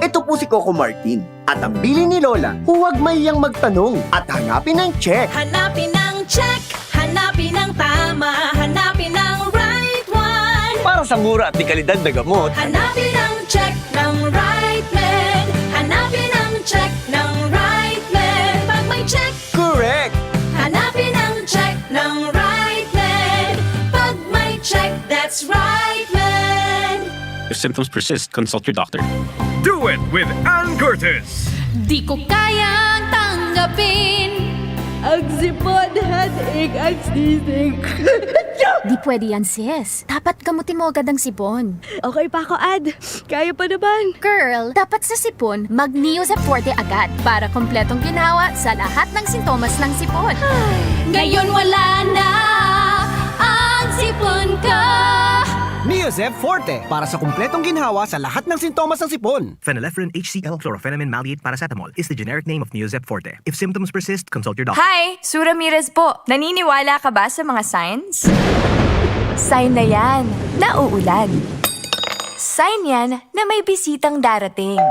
Ito po si Coco Martin. At ang bilin ni Lola, huwag maiyang magtanong at hanapin ang check. Hanapin ang check, hanapin ang tama, hanapin ang right one. Para sa mura at dekalidad na gamot, hanapin ang check ng right med. Hanapin ang check ng right med. Pag may check, correct. Hanapin ang check ng right med. Pag may check, that's right med. If symptoms persist, consult your doctor. Do it with Ann Curtis. Di ko kayang tanggapin ang sipon, headache, ang sneezing. Di pwede yan, sis. Dapat gamutin mo agad ang sipon. Okay pa ako, Ad. Kaya pa naman. Girl, dapat sa sipon, mag Neozep Forte agad para kompletong ginhawa sa lahat ng sintomas ng sipon. Ngayon wala na ang sipon ko. Neozep Forte para sa kompletong ginhawa sa lahat ng sintomas ng sipon. Phenylephrine H C L, chlorphenamine maleate, paracetamol is the generic name of Neozep Forte. If symptoms persist, consult your doctor. Hi! Sue Ramirez po. Naniniwala ka ba sa mga signs? Sign na yan na uulan. Sign yan na may bisitang darating.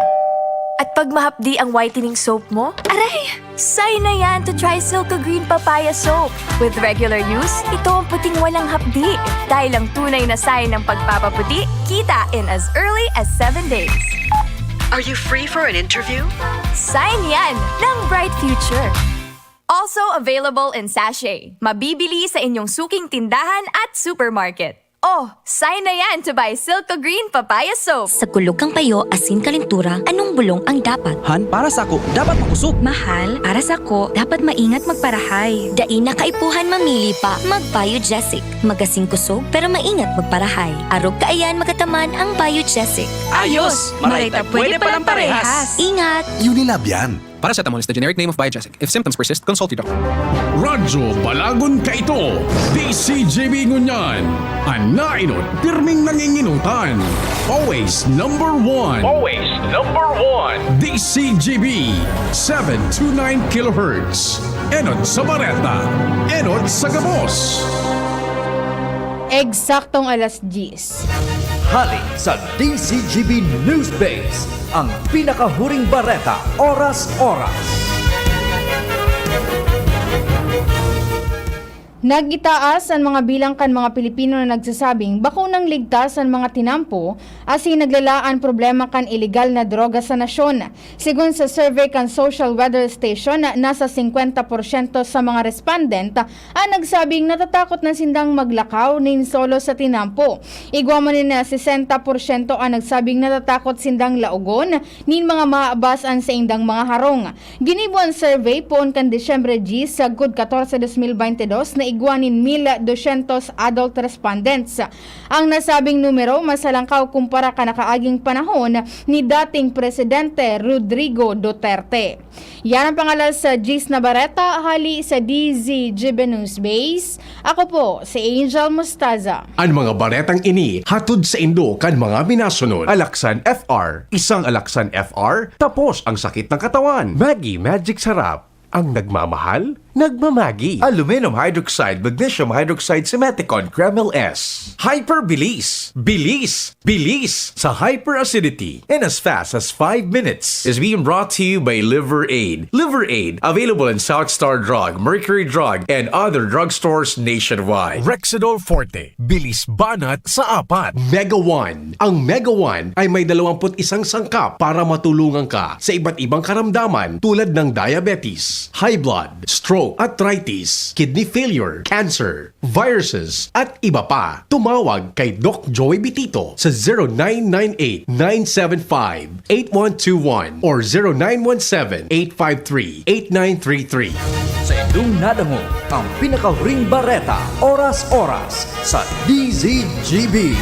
At pag mahapdi ang whitening soap mo, aray! Sign na yan to try Silco Green Papaya Soap. With regular use, ito ang puting walang hapdi. Dahil ang tunay na sign ng pagpapaputi, kita in as early as seven days. Are you free for an interview? Sign yan ng bright future. Also available in sachet. Mabibili sa inyong suking tindahan at supermarket. Oh, sign na yan to buy Silco Green Papaya Soap. Sa kulog kan payo asin kalentura, anong bulong ang dapat? Han, para sako, dapat makosog. Mahal, para sako, dapat maingat magparahay. Dai na kaipuhan mamili pa. Mag-Biogesic. Magasin kosog, pero maingat magparahay. Arog kaiyan magataman ang Biogesic. Ayos! Maray ta pwede palang parehas. Ingat! Unilab yan. Paracetamol is the generic name of Biogesic. If symptoms persist, consult your doctor. Radyo Balagon kaito, D C G B ngunyan. An naenot, pirming nangingenotan. Always number one. Always number one. D C G B, seven two nine kilohertz. Enot sa bareta, enot sa gabos. Eksaktong alas diyes. Hali sa D C G B News Base, ang pinakahuring bareta, oras-oras. Nagitaas an mga bilang kan mga Pilipino na nagsasabing bako nang ligtas an mga tinampo asin naglala an problema kan ilegal na droga sa nasyon. Segun sa survey kan Social Weather Station, nasa singkwenta porsyento sa mga respondent an nagsabing natatakot na sindang maglakaw nin solo sa tinampo. Igwa man nin sesenta porsyento an nagsabing natatakot sindang laogon nin mga maabas an saindang mga harong. Ginibo an survey poon kan Disyembre diyes sagkod katorse, dos mil baynte dos na igwa nin mil dosyentos adult respondents. Ang nasabing numero mas halangkaw kumpara kan nakaaging panahon ni dating Presidente Rodrigo Duterte. Yan ang pangalas sa diyes na bareta hali sa D Z G B News Base. Ako po si Angel Mostaza. An mga baretang ini hatod saindo kan mga minasunod: Alaxan F R, isang Alaxan F R, tapos ang sakit ng katawan. Maggi Magic Sarap, ang nagmamahal, nagmamagi. Aluminum hydroxide, magnesium hydroxide, Simeticone, Kremil S. Hyperbilis, bilis, bilis sa hyperacidity in as fast as five minutes. Is being brought to you by Liver Aid. Liver Aid, available in South Star Drug, Mercury Drug, and other drugstores nationwide. Rexidol Forte, bilis banat sa apat. Mega One. Ang Mega One ay may dalawampu't isang sangkap para matulungan ka sa iba't ibang karamdaman tulad ng diabetes, high blood, stroke, arthritis, kidney failure, cancer, viruses, at iba pa. Tumawag kay Doc Joey Bitito sa zero nine nine eight, nine seven five, eight one two one or zero nine one seven, eight five three, eight nine three three. Sa indong nadangog ang pinakahuring bareta, oras-oras sa D Z G B.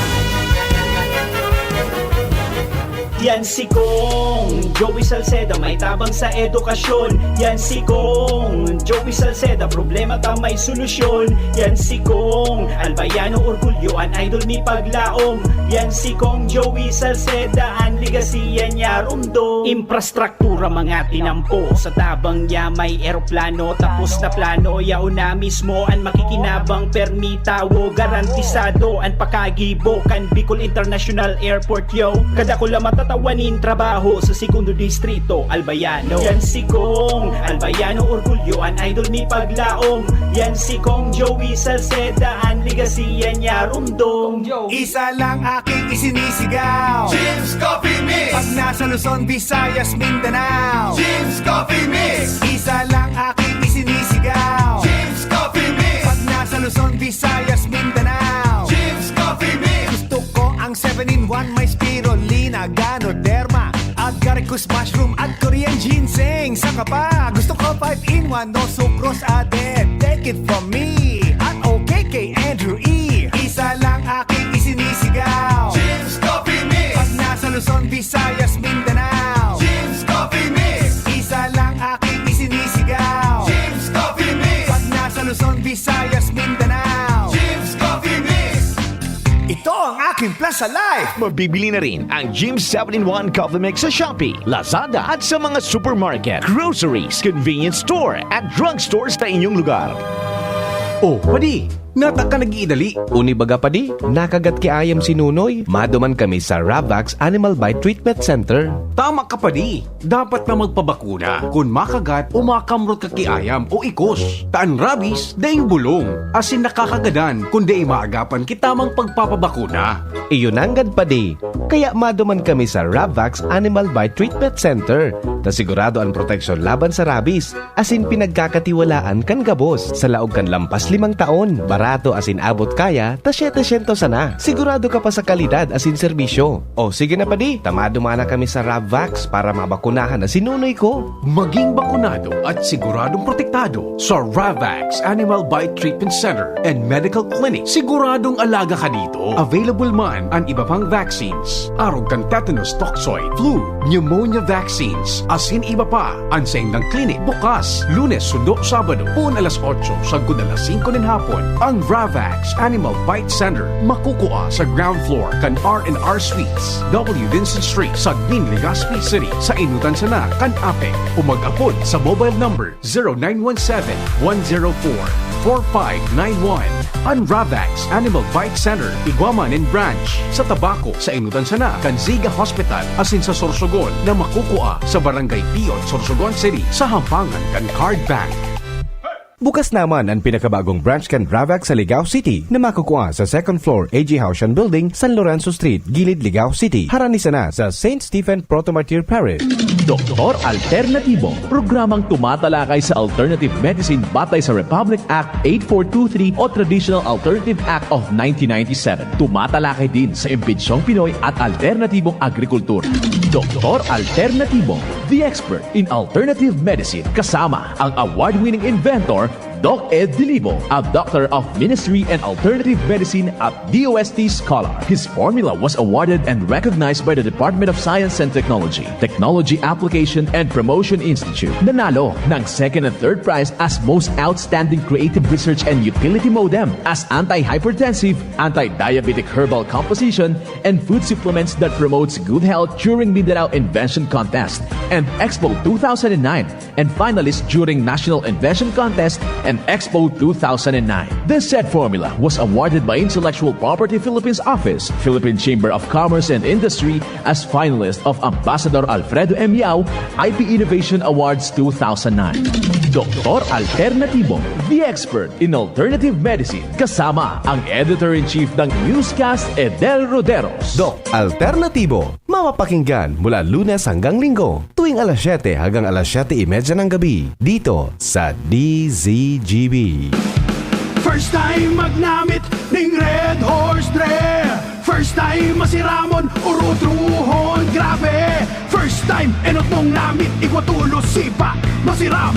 Yan si Kong Joey Salceda, may tabang sa edukasyon. Yan si Kong Joey Salceda, problema ta may solusyon. Yan si Kong Albayano, orgulyo an idol mi paglaom. Yan si Kong Joey Salceda, an legacy yan niya rumdom. Infrastruktura, mga tinampo, sa tabang niya may eroplano, tapos na plano, yaon na mismo an makikinabang, permi tawo, garantisado an pakagibo kan Bicol International Airport, yo. Kadakula matatawan nin trabaho sa Segundo Distrito, Albayano. Yan si Kong Albayano, orgulyo an idol mi paglaom. Yan si Kong Joey Salceda, an legacy yan niya rumdom. Isa lang aking isinisigaw. Jim's Coffee Mix. Pag nasa Luzon, Visayas, Mindanao. Jim's Coffee Mix. Isa lang aking isinisigaw. Jim's Coffee Mix. Pag nasa Luzon, Visayas, Mindanao. Jim's Coffee Mix. Gusto ko ang seven-in-one, may spirulina, ganoderma, agaricus mushroom at Korean ginseng. Saka pa, gusto ko five-in-one, no sucrose added. Take it from me at okay kay Andrew E. Isa lang aking isinisigaw. Jim's Coffee Mix. Pag nasa Luzon, Visayas, Mindanao. Jim's Coffee Mix. Isa lang aking isinisigaw. Jim's Coffee Mix. Pag nasa Luzon, Visayas, Mindanao. Jim's Coffee Mix. Ito ang aking Plaza Life. Mabibili na rin ang Jim's seven-in-one Coffee Mix sa Shopee, Lazada at sa mga supermarket, groceries, convenience store at drugstores na inyong lugar. Oh, padi, nata ka nag-iidali? Uni baga, padi, nakagat ki ayam si Nunoy. Maduman kami sa Ravax Animal Bite Treatment Center. Tama ka, padi. Dapat na magpabakuna kun makagat o makamrot ka ki ayam o ikos. Ta an rabies, daing bulong, asin nakakagadan kun dai maagapan ki tamang pagpapabakuna. Iyo nanggad, padi. Kaya maduman kami sa Ravax Animal Bite Treatment Center, ta sigurado an proteksyon laban sa rabies, asin pinagkakatiwalaan kan gabos. Sa laog kan lampas limang taon, barato asin abot kaya ta siyete syentos sana. Sigurado ka pa sa kalidad asin serbisyo. O sige na, padi, ta maduman na kami sa Ravax para mabakunahan na si Nunoy ko. Maging bakunado at siguradong protektado sa Ravax Animal Bite Treatment Center and Medical Clinic. Siguradong alaga ka dito. Available man an iba pang vaccines, arog kan tetanus toxoid, flu, pneumonia vaccines, asin iba pa. An saindang klinik bukas Lunes sundo Sabado, poon alas otso sagkod alas singko nin hapon. An Ravax Animal Bite Center makukua sa ground floor kan R and R Suites, W Vincent Street, Sagmin, Legazpi City, sa enotan sana kan APEC, o mag-apod sa mobile number zero nine one seven, one zero four, four five nine one. An Ravax Animal Bite Center, igwa man nin branch sa Tabaco, sa enotan sana kan Ziga Hospital, asin sa Sorsogon na makukua sa Barangay Pion, Sorsogon City, sa hampangan kan Card Bank. Bukas naman ang pinakabagong branch kan Bravac sa Ligao City na makukua sa second floor A G Haushan Building, San Lorenzo Street, Gilid, Ligao City. Harani sana sa Saint Stephen Protomartyr Parish. Doktor Alternatibo, programang tumatalakay sa alternative medicine batay sa Republic Act eight four two three o Traditional Alternative Act of nineteen ninety-seven. Tumatalakay din sa imbensyong Pinoy at alternatibong agrikultura. Doktor Alternatibo, the expert in alternative medicine, kasama ang award-winning inventor, Doc Ed Dilibo, a Doctor of Ministry and Alternative Medicine at D O S T scholar. His formula was awarded and recognized by the Department of Science and Technology, Technology Application and Promotion Institute. Nanalo ng second and third prize as Most Outstanding Creative Research and Utility Modem as anti-hypertensive, anti-diabetic herbal composition, and food supplements that promotes good health during Mindanao Invention Contest and Expo two thousand nine, and finalist during National Invention Contest and Expo two thousand nine. This said formula was awarded by Intellectual Property Philippines Office, Philippine Chamber of Commerce and Industry, as finalist of Ambassador Alfredo M. Yao I P Innovation Awards two thousand nine. Doktor Alternatibo, the expert in alternative medicine, kasama ang editor-in-chief ng Newscast, Edel Roderos. Doc Alternatibo, mapapakinggan mula Lunes hanggang Linggo, tuwing alas siyete hanggang alas siyete y media ng gabi, dito sa D Z G B. First time magnamit ning Red Horse Dre. First time masiramon, urutrohon, grabe. First time, enot mong namit, igwa tulos, sipa, masiram.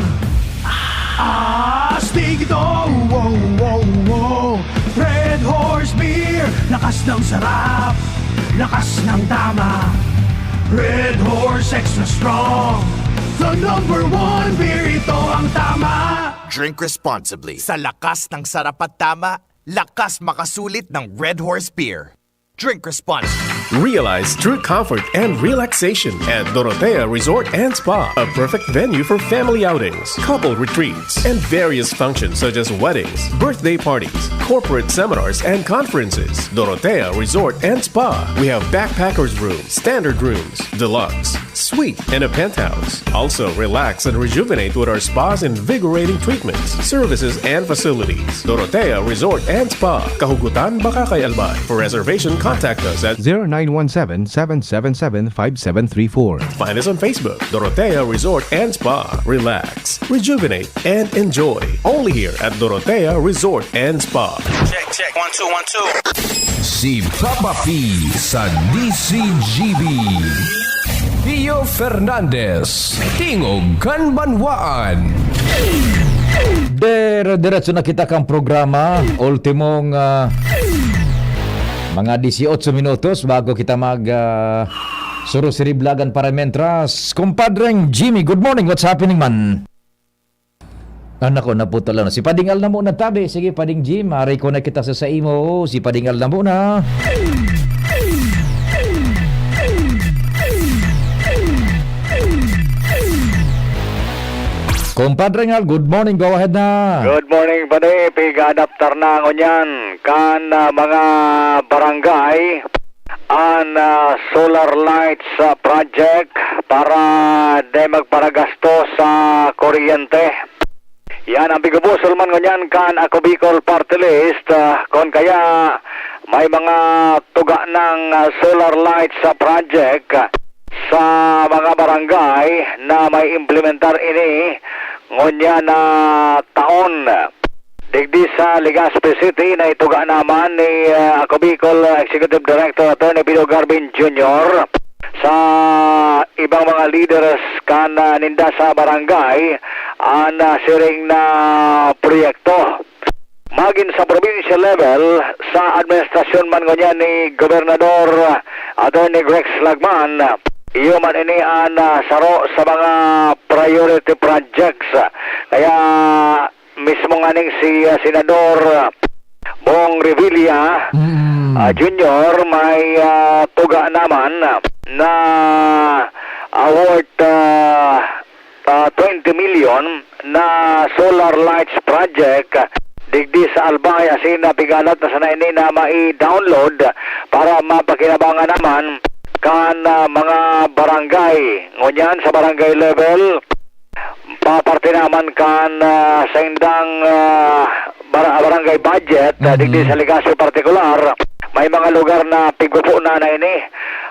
Astig ito, wow, wow, wow. Red Horse Beer, lakas ng sarap, lakas ng tama. Red Horse Extra Strong, the number one beer, ito ang tama. Drink responsibly. Sa lakas ng sarap at tama, lakas makasulit ng Red Horse Beer. Drink responsibly. Realize true comfort and relaxation at Dorotea Resort and Spa, a perfect venue for family outings, couple retreats, and various functions such as weddings, birthday parties, corporate seminars, and conferences. Dorotea Resort and Spa. We have backpackers room, standard rooms, deluxe, suite, and a penthouse. Also, relax and rejuvenate with our spa's invigorating treatments, services, and facilities. Dorotea Resort and Spa, Kahugutan, Bacacay, Albay. For reservation, contact us at zero nine one seven, seven seven seven, five seven three four. Find us on Facebook, Dorotea Resort and Spa. Relax, rejuvenate, and enjoy. Only here at Dorotea Resort and Spa. Check, check. One, two, one, two. Si Papa P sa D Z G B. Pio Fernandez, Tingog kan Banwaan. Dire-diretso na kita kan programa. Ultimong, ah, mga dieciocho minutos bago kita mag, ah, surusiriblagan para mentras. Kumpadreng Jimmy, good morning. What's happening, man? Ah, nako, naputol na. Si Pading Al na muna, tabi. Sige, Pading Jim, ma-reconnect kita sa, sa imo. Si Pading Al na muna. Compadre Ngal, good morning. Go ahead na. Good morning, Padi. Piga-adaptar na ngunyan kan, ah, mga barangay an, ah, solar lights, ah, project para di magparagastos sa kuryente. Yan ang pigubusol man ngunyan kan Ako Bicol Party List, ah, kun kaya may mga tuga ng, ah, solar lights sa project, ah, sa mga barangay na may implementar ini ngunyan na taon. Digdi sa Legazpi City, naituga naman ni, ah, Ako Bicol Executive Director Attorney Pido Garbin Junior sa ibang mga leaders kan, ah, ninda sa barangay an, ah, siring na proyekto. Magin sa provincial level, sa administrasyon man ngunyan ni Gobernador Attorney Rex Lagman, iyo man ini an, ah, saro sa mga priority projects. Kaya mismo nganing si, ah, Senador, ah, Bong Revilla, Mm. ah, Junior, may, ah, tuga naman na award, ah, ah, twenty million na solar lights project digdi sa Albay, asin na pigalat na sana ini na mai-download para mapakinabangan naman kan, ah, mga barangay. Ngunyan sa barangay level, Pa parte naman kan, ah, saindang, ah, bar-, barangay budget, ah, digdi Mhm. sa Legazpi partikular, may mga lugar na pigpupunan na ini.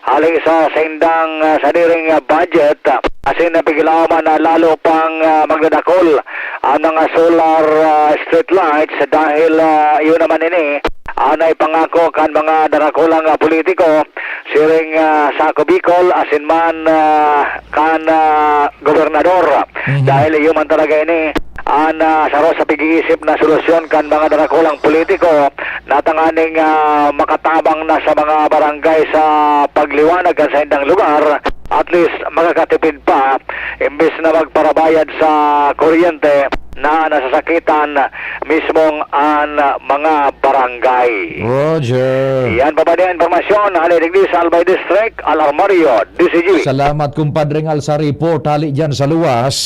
Hali sa saindang, ah, sadiring, ah, budget, ah, asin na piglaman na lalo pang, ah, magdadakol ang mga solar, ah, street lights dahil, ah, iyo naman ini ang naipangako kan mga darakulang, ah, politiko, siring, ah, sa Ako Bicol, asin man, ah, kan, ah, gobernador. Mhm. Dahil iyo man talaga ini an, ah, saro sa pig-iisip na solusyon kan mga darakulang politiko na tanganing, ah, makatabang na sa mga barangay sa pagliwanag kan saindang lugar. At least, makakatipid pa, imbes na magparabayad sa kuryente na nasasakitan mismong an mga barangay. Roger. Yan pa ba niya impormasyon? Hali digdi sa Albay District, Al Armario, D C G. Salamat, kumpadreng Al, sa report hali dyan sa luwas.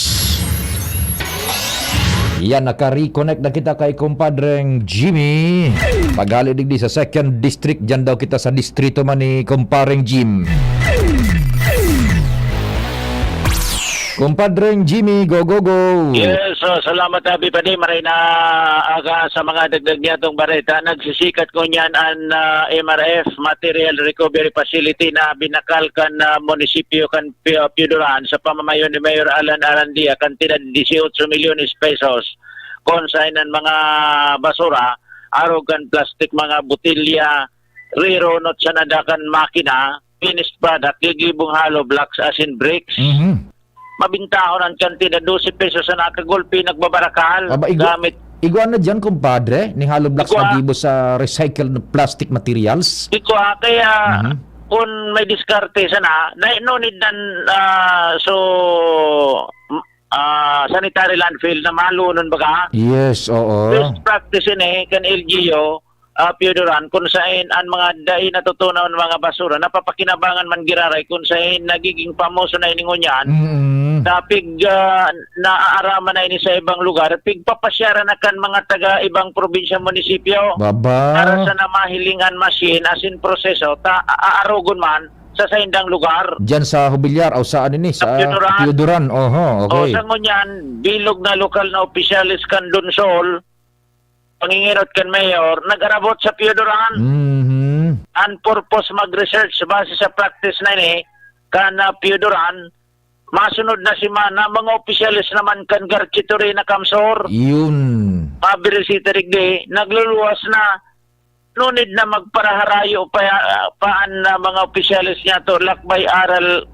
Yan, naka-reconnect na kita kay kumpadreng Jimmy. Paghali digdi sa second district, dyan daw kita sa distrito man ni kumpareng Jim. Kumpadreng Jimmy, go, go, go. Yes, so, salamat, Abi Padi. Maray na aga sa mga dagdag niya itong bareta. Nagsisikat ko niyan an, ah, M R F, Material Recovery Facility, na binakal kan, ah, munisipyo kan Pi-, Piuduran sa pamamayo ni Mayor Alan Arandia, kantidad dieciocho milyones pesos. Kung saan ang mga basura, arog kan plastic, mga botilya, riro, not sa nadakan makina, finished product, gigibong hollow blocks asin bricks. Mhm. Mabintahon ang kantidad, dose pesos sa nakagulpi, nagbabarakal, Aba, igo-, gamit. Igwa na dyan, kumpadre, ni hollow blocks Igwa. na gibo sa recycled plastic materials. Igwa, kaya Mhm. kung may diskarte sana, na, no need nan, ah, so, m-, ah, sanitary landfill na malunon baga. Yes, oo. Best practice ini kan L G U, ah, Pio Duran, kung sain an mga dai natutunaw na mga basura, napapakinabangan man giraray, kung sain nagiging pamoso na ini ngunyan, Mm. na pig, ah, naaaraman na ini sa ibang lugar, pigpapasyara na kan mga taga ibang probinsya, munisipyo, Baba. para sa namahiling an machine, asin proseso, ta, a-, aarogon man sa saindang lugar. Diyan sa Jubilar, o saan ini? Sa Sa Pio Duran. Pio Duran, oho, O, okay. sa ngunyan, bilog na lokal na opisyales kan Donsol, pangingirot kan mayor, nag-arabot sa Pio Duran. Mhm. An purpose, mag-research base sa practice na ini, kan, ah, Pio Duran. Masunod na semana, mga opisyales naman kan Garchitory na Kamsor. Yun. Mabirisita digdi, nagluluwas na. No need na magparaharayo pa, pa an, ah, mga opisyales niya to, lakbay aral,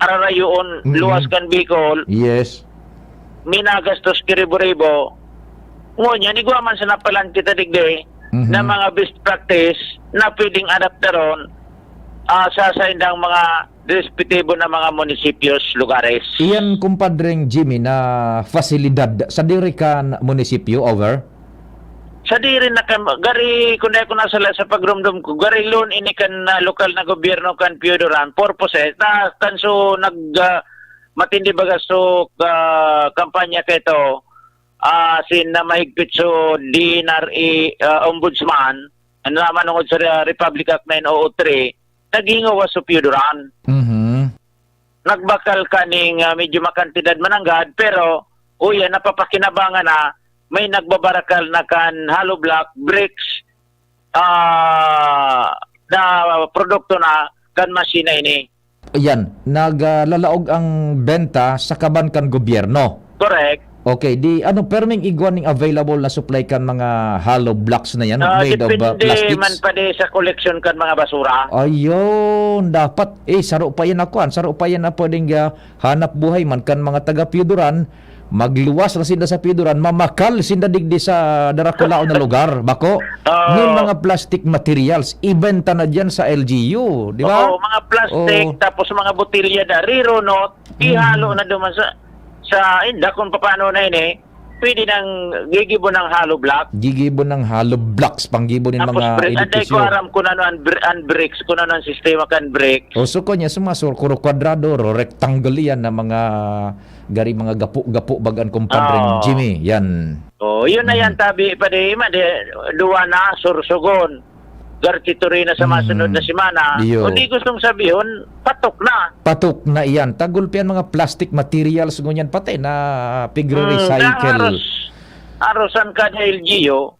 ararayoon, Mm-mm. luwas kan Bicol. Yes. Minagastos ki ribo-ribo. Ngunyan, igwa man sa napalan kita digdi Mhm. na mga best practice na pwedeng adaptaron, ah, sa saindang mga respetibo na mga munisipios, lugares. Iyan, kumpadreng Jimmy, na fasilidad sa diri kan munisipyo, over? Sa diri na kan, gari, kung dai ko nasala sa pagrumdom ko, gari loan ini kan, ah, lokal na gobyerno kan Pio Duran, purpose, eh, na, kan so nag, ah, matindi baga so, ah, kampanya kaito, ah, sin na mahigpit so D N R A, ah, ombudsman, ano naman tungod sa Re-, Republic Act nine oh oh three, naghingawa so Pio Duran. Mhm. Nagbakal kaning, ah, medyo makantidad mananggad, pero, uya, napapakinabangan na may nagbabarakal na kan hollow block, bricks, ah, na produkto na kan masina ini. Ayan, nag, ah, lalaog ang benta sa kaban kan gobyerno. Correct. Okay, di ano, perming igwa ning available na supply kan mga hollow blocks na yan, Ah, made of, ah, depende plastics? man pa di sa koleksyon kan mga basura. Ayun, dapat, eh, saro pa yan na kwan, saro pa yan na pwedeng, ah, hanap buhay man kan mga taga Pio Duran, magluwas na sinda sa Pio Duran, mamakal sinda digdi sa darakulaon na lugar, bako? Oo. May mga plastic materials, ibenta na dyan sa L G U, di ba? Oo, mga plastic, Oo. tapos mga botilya, dariro, no? Ihalo Mm. na duman sa, sa, inda kung paano na ini, pwede nang gigibo ng hollow block. Gigibo ng hollow blocks, panggibo nin Tapos mga brick, anday ko edipisyo. aram kung ano ang br-, ang bricks, kung ano ang sistema kan bricks. O, so, kanya, sumasur-, kuro kwadrado, ro-, rectangle yan na mga, gari mga gapo-gapo, bagan kumpadreng Oo. Jimmy. Yan. Oh, yun na yan, Mm. tabi pa di, ma, di, duwa na, Sorsogon. garchitory na sa masunod na semana. Iyo. Kundi gustong sabihon, patok na. Patok na iyan. Tagulpian mga plastic materials ngunyan pati na pigre-recycle. Aros, aros an kada L G U,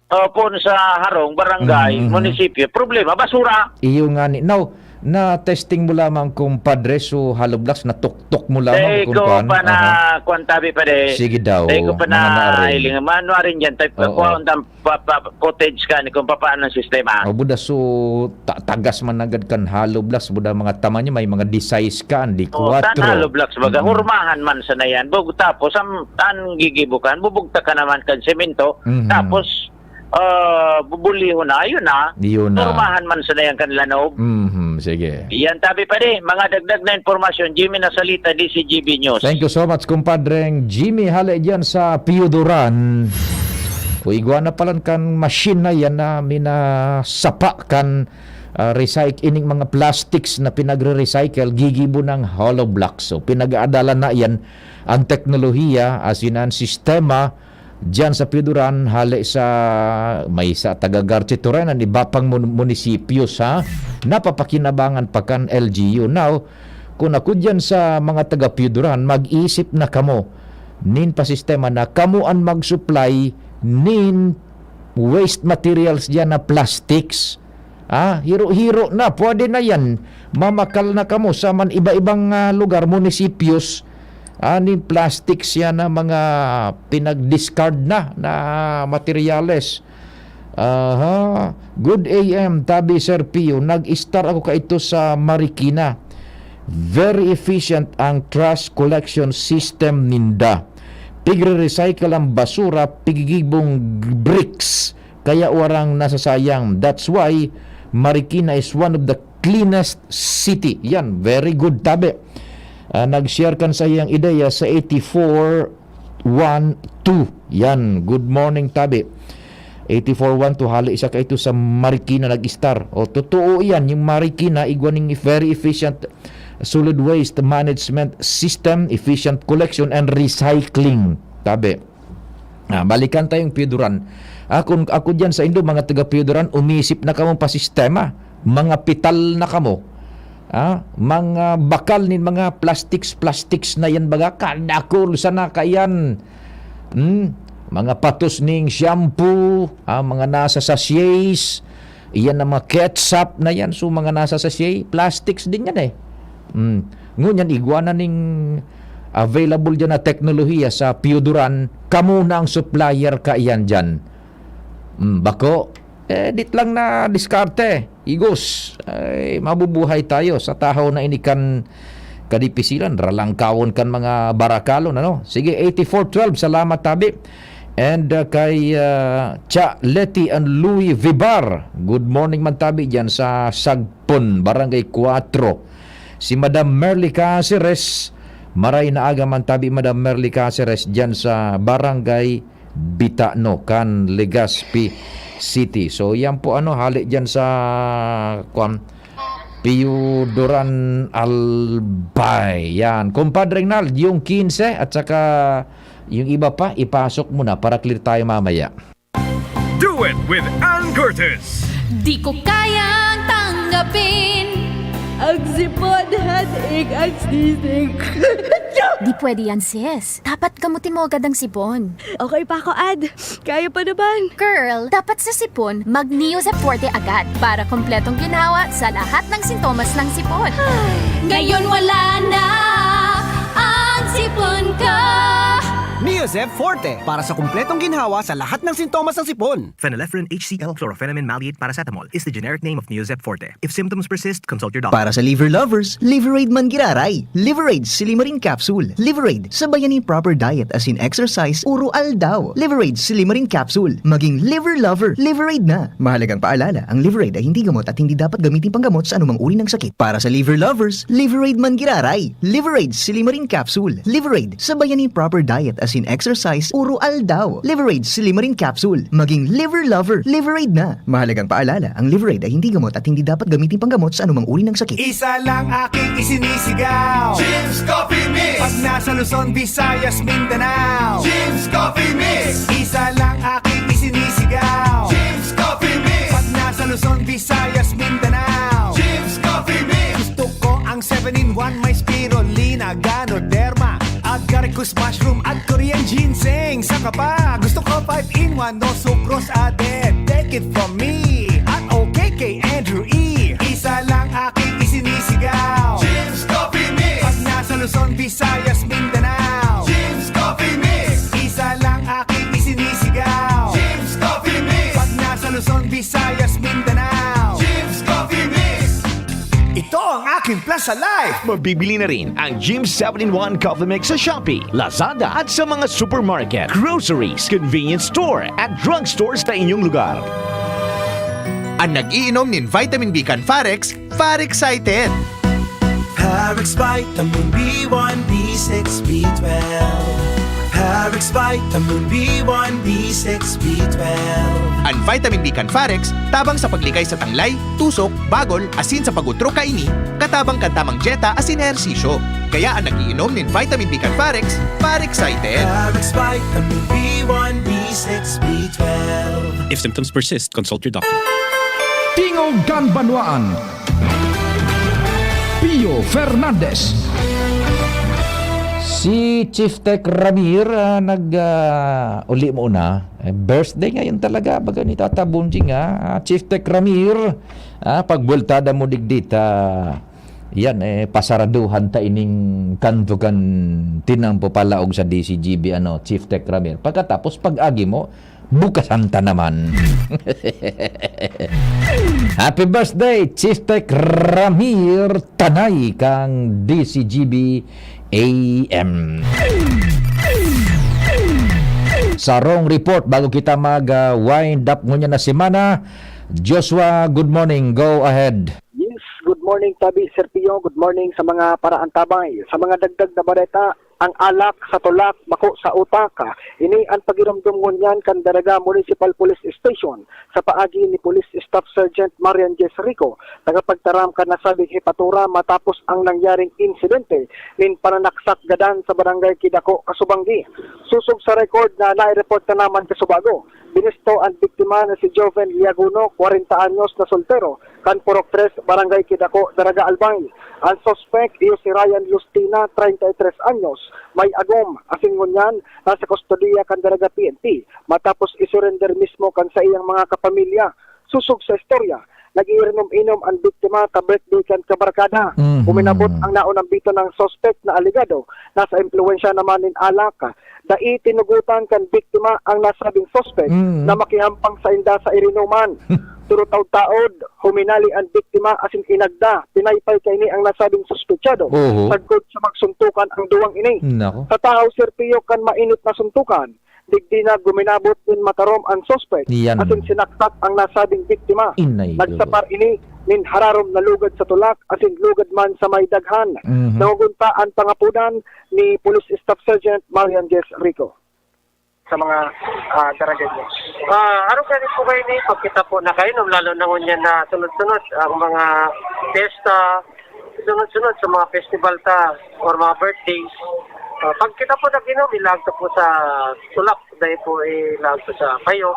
o, poon sa harong, barangay, munisipyo, problema, basura. Iyo nga ni. Now, na-testing mo lamang, kumpadre, so hollow blocks, natuktok mo lamang. Dai ko pa na, kuwan, tabi pa de. Sige daw, dai ko pa na hiling. Mano arin dyan, tayo pa, kuwan, pa, pa, footage ka ni kung papaano ang sistema. O, buda, so, ta-, tagas man agad kan hollow blocks, buda, mga tama niya, may mga di sais ka, di kuwatro. Hollow blocks, baga, hurmahan man sana yan. Bug, tapos, ang, ang gigibo ka, bubugtak ka naman kan semento, tapos, ah, bubulihon na, ayun na. Yun na. Hurmahan man sana yan kan lanob. Mhm, sige. Yan, tabi pa di, mga dagdag na impormasyon, Jimmy Nasalita, D C G B News. Thank you so much, kumpadreng Jimmy. Hale dyan sa Piyuduran. Kung igwa na palan kan machine na yan na minasapa kan, ah, recyc-, ining mga plastics na pinagre-recycle, gigibo ng hollow blocks. So, pinag-aadalan na yan ang teknolohiya, as in ang sistema, diyan sa Piyuduran, hale sa may sa taga Garchitoren, ang iba pang mun-, munisipyo sa napapakinabangan pa kan L G U. Now, kung ako diyan sa mga taga Piyuduran, mag-isip na kamo nin pasistema na kamo an mag-supply nin waste materials diyan na plastics. Ah, hiro-hiro na, pwede na yan. Mamakal na kamo sa man iba-ibang, ah, lugar, munisipios. Ah, nin plastics yan na mga pinag-discard na, na materyales. Aha. Good A M, tabi Sir Pio, nag-start ako kaito sa Marikina. Very efficient ang trash collection system ninda. Pigre-recycle ang basura, pigigibong bricks, kaya warang nasasayang. That's why Marikina is one of the cleanest city. Yan, very good, tabi. Ah, nag-share kan sa iyang ideya sa eighty-four one two. Yan, good morning, tabi. Eighty-four one two, hali siya kaito sa Marikina nag-star. O, totoo yan, yung Marikina, igwa ning very efficient solid waste management system, efficient collection and recycling. Tabi. Ah, balikan tayong Piyuduran. Ah, kung ako diyan sa indo, mga taga Piyuduran, umisip na kamo pa sistema. Mga pital na kamo. Ah, mga bakal nin mga plastics, plastics na yan baga, kadakul sana kaiyan. Hmm? Mga patos ning shampoo, ah, mga nasa sachets, iyan na mga ketchup na yan. So, mga nasa sachet, plastics din yan eh. Hmm. Ngunyan, igwa na ning available dyan na teknolohiya sa Piyuduran, kamo na ang supplier kaiyan dyan. Hmm, bako, eh, dit lang na diskarte, igos. Ay, mabubuhay tayo sa tahaw na ini kan kadipisilan, ralangkawon kan mga barakalon, ano? Sige, eighty-four twelve, salamat, tabi. And, uh, kay, uh, Cha Leti and Louis Vibar, good morning man, tabi, dyan sa Sagpon, Barangay Cuatro. Si Madam Merly Caceres, maray na aga man, tabi, Madam Merly Caceres, dyan sa Barangay Bitano kan Legazpi City. So, yan po, ano, hali dyan sa, kwan, Piyuduran Albay. Yan. Compadre Rinald, yung quince at saka yung iba pa, ipasok mo na para clear tayo mamaya. Do it with Ann Curtis. Di ko kayang tanggapin. Ang sipon, headache, ang sisig. Di pwede yan, sis. Dapat gamutin mo agad ang sipon. Okay pa ako, Ad. Kaya pa naman. Girl, dapat sa sipon, mag Neozep Forte agad para kompletong ginhawa sa lahat ng sintomas ng sipon. Ngayon wala na ang sipon ko. Neozep Forte, para sa kompletong ginhawa sa lahat ng sintomas ng sipon. Phenylephrine H C L, chlorphenamine maleate paracetamol is the generic name of Neozep Forte. If symptoms persist, consult your doctor. Para sa liver lovers, Liveraid man giraray. Liveraid Silimarin Capsule. Liveraid, sabayan nin proper diet as in exercise, uro aldaw. Liveraid Silimarin Capsule. Maging liver lover, Liveraid na. Mahalagang paalala, ang Liveraid ay hindi gamot at hindi dapat gamitin panggamot sa anumang uri ng sakit. Para sa liver lovers, Liveraid man giraray. Liveraid Silimarin Capsule. Liveraid, sabayan nin proper diet as in exercise, uro aldaw. Liveraid Silimarin Capsule. Maging liver lover, Liveraid na. Mahalagang paalala, ang Liveraid ay hindi gamot at hindi dapat gamitin panggamot sa anumang uri ng sakit. Isa lang aking isinisigaw. Jim's Coffee Mix. Pag nasa Luzon, Visayas, Mindanao. Jim's Coffee Mix. Isa lang aking isinisigaw. Jim's Coffee Mix. Pag nasa Luzon, Visayas, Mindanao. Jim's Coffee Mix. Gusto ko ang seven-in-one, may spirulina, ganoderma, agaricus mushroom at Korean ginseng. Saka pa, gusto ko five-in-one, no sucrose added. Take it from me. At okay kay Andrew E. Isa lang aking isinisigaw. Jim's Coffee Mix. Pag nasa Luzon, Visayas, Mindanao. Jim's Coffee Mix. Isa lang aking isinisigaw. Jim's Coffee Mix. Pag nasa Luzon, Visayas, Mindanao. Jim's Coffee Mix. Ito ang aking Plaza Life. Mabibili na rin ang Jim's seven-in-one Coffee Mix sa Shopee, Lazada at sa mga supermarket, groceries, convenience store at drugstores na inyong lugar. An nag-iinom nin vitamin B kan Farex, Farexcited. Parex Vitamin B one, B six, B twelve. Parex Vitamin B one, B six, B twelve. An vitamin B kan Farex, tabang sa pagligay sa tanglay, tusok, bagol, asin sa pag-utro kaini, katabang kan tamang dyeta asin ehersisyo. Kaya an nag-iinom nin vitamin B kan Farex, Farexcited. Parex Vitamin B one, B six, B twelve. If symptoms persist, consult your doctor. Tingog kan Banwaan. Pio Fernandez. Si Chief Tech Ramir, ah, nag, ah, uli muna. Eh, birthday ngayon talaga, baga ni Tata Bonjing, ah. Ah, Chief Tech Ramir, ah, pagbueltada mo digdi ta, yan, eh, pasaraduhan ta ining kanto kan tinampo palaog sa D C G B, ano, Chief Tech Ramir. Pagkatapos, pag-agi mo, bukasan ta naman. Happy birthday, Chief Tech Ramir Tanay kang D C G B A M. Sarong report bago kita mag, ah, wind up ngunyan na semana. Joshua, good morning. Go ahead. Yes, good morning, Tabi, Sir Pio. Good morning sa mga paraantabay. Sa mga dagdag na bareta, ang alak sa tulak, bako sa utak. Ini an pagiromdom ngunyan kan Daraga Municipal Police Station sa paagi ni Police Staff Sergeant Marian Jess Rico, tagapagtaram kan nasabing hepatura matapos ang nangyaring insidente nin pananaksak gadan sa Barangay Kidako, Kasubanggi. Sosog sa record na nai-report na naman kasubago, binisto an biktima na si Joven Liaguno, kwarenta anyos na soltero, kan Purok Tres, Barangay Kidako, Daraga, Albay. An suspek iyo si Ryan Lustina, treinta y tres anyos, may agom, asin ngunyan nasa kustodiya kan Daraga P N P matapos isurrender mismo kan saiyang mga kapamilya. Sosog sa istorya, nag-iinom-inom an biktima ka birthday kan kabarkada. Mhm. Uminabot ang naunang bito ng suspek na alegado nasa impluwensya naman nin alak. Dai tinugotan kan biktima ang nasabing suspek Mm. na makihampang sainda sa irinuman. Pero taod-taod, huminali an biktima asin inagda, pinaypay kaini ang nasabing suspetsado. Oho. Sagkod sa magsuntukan ang duwang ini. Nako. Sa tahaw, Sir Pio, kan mainit na suntukan, digdi na guminabot nin matarom ang suspek Yan. asin sinaksak ang nasabing biktima. Inay ko. Nagsapar ini nin hararom na lugad sa tulak asin lugad man sa may daghan. Mhm. Nangungunta an pangapodan ni Police Staff Sergeant Marian Jess Rico. Sa mga, ah, Daraga niya. Ah, ano gani po kayo ni pagkita po na kayo, nung lalo na ngunyan na sunod-sunod ang mga piyesta, sunod-sunod sa mga festival ta or mga birthdays. Ah, pagkita po nag-inom, ilagto po sa tulak, dahil po ilagto sa kayo.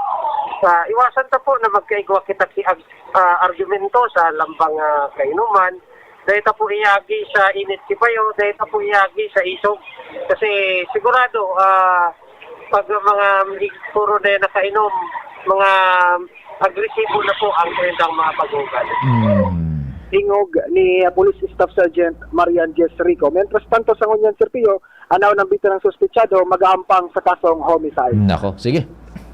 Sa iwasan ta po na magkaigwa kita ki ag-, ah, argumento sa lambang, ah, kainuman. Dahil ta po iagi sa init ki bayo, dahil ta po iagi sa isog. Kasi sigurado, ah, pag mga puro na yan nakainom, mga agresibo na po ang kanilang mga pag-uugali. Mm. Tingog ni, ah, Police Staff Sergeant Marian Jess Rico. Mientras tanto, sa ngunyan, Sir Pio, anaw ng bito ng suspetsado, mag-aampang sa kasong homicide. Nako, sige.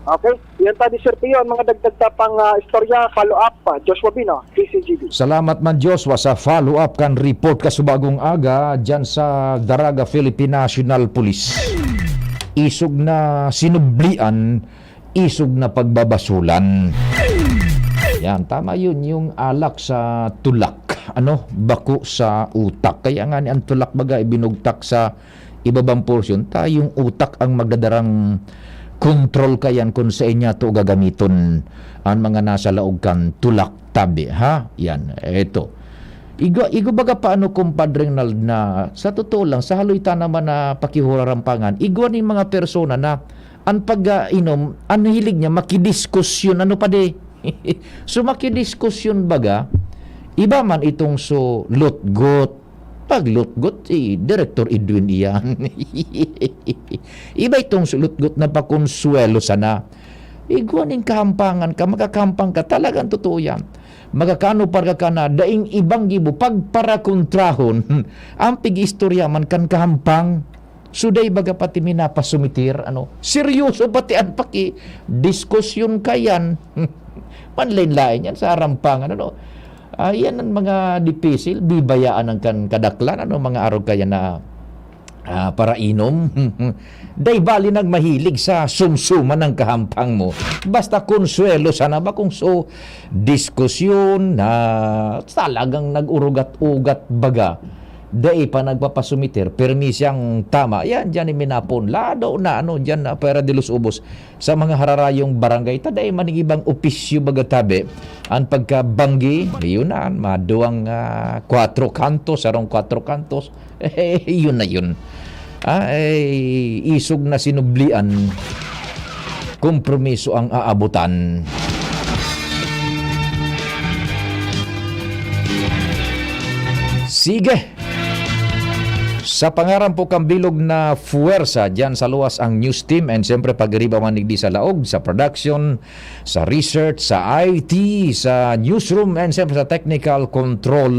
Okay, yan pa ni Sir Pio, ang mga dagdag ta pang, ah, istorya, follow up pa. Joshua Bino, D C G B. Salamat man, Joshua, sa follow up kan report kasubagong aga dyan sa Daraga Philippine National Police. Isog na sinublian, isog na pagbabasulan. Yan, tama yun, yung alak sa tulak, ano, bako sa utak. Kaya nga ni ang tulak baga ibinugtak sa ibabang porsyon, ta yung utak ang magdadarang kontrol kayan kung sa inya to gagamiton ang mga nasa laog kan tulak tabi, ha? Yan, eto. Igo, igo baga paano, Compadre Ronald, na sa totoo lang, sa haloy ta naman na pakihurarampangan, igwa ning mga persona na ang pag-inom, ang hilig niya, makidiskusyon, ano pa di? So, makidiskusyon baga, iba man itong so lutgot. Pag lutgot, si Director Edwin iyan. Iba itong so lutgot na pakonsuwelo sana. Igwa ning kahampangan ka, makakahampang ka. Talagang totoo yan. Magkakano para ka na, daing ibang gibo, pagparakontrahon, ang pig-istorya man kan kahampang. So, dai baga pati minapasumitir, ano, seryoso pati ang paki-diskusyon ka yan. Manlain-lain yan sa arampangan, ano. Ah, yan ang mga dipisil, bibayaan ang kan kadaklan, ano, mga arog kaya na, ah, parainom. Dai bali nagmahilig sa sumsuman ng kahampang mo. Basta konsuwelo sana ba kung so, diskusyon na talagang nag-urugat-ugat baga. Dai pa nagpapasumiter, permi siyang tama. Yan, dyan yung minapon. Lado na, ano, dyan na, pera de los ubos. Sa mga hararayong barangay, ta dai man yung ibang opisyo baga tabi. Ang pagkabanggi, yun na, maduwang, ah, kwatro kantos, sarong kwatro kantos. Eh, yun na yun. Ah, eh, isog na sinublian, kompromiso ang aabutan. Sige. Sa pangaran po kang bilog na fuwersa, dyan sa luwas ang news team, and siyempre pag-iriba man digdi sa laog, sa production, sa research, sa I T, sa newsroom, and siyempre sa technical control.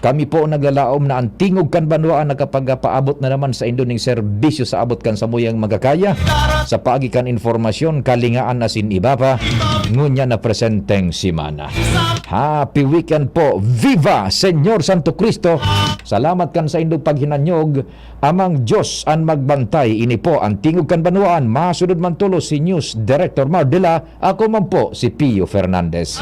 Kami po naglalaom na ang tingog kan banwaan nakapagpaabot na naman sa indo ning serbisyo sa abot kan samuyang magkakaya, sa paagi kan informasyon, kalingaan asin iba pa, ngunyan na presenteng semana. Happy weekend po! Viva Señor Santo Cristo! Salamat kan sa indong paghinanyog. Amang Diyos an magbantay. Ini po ang Tingog kan Banwaan. Masunod man tolos si News Director Mar Dela. Ako man po si Pio Fernandez.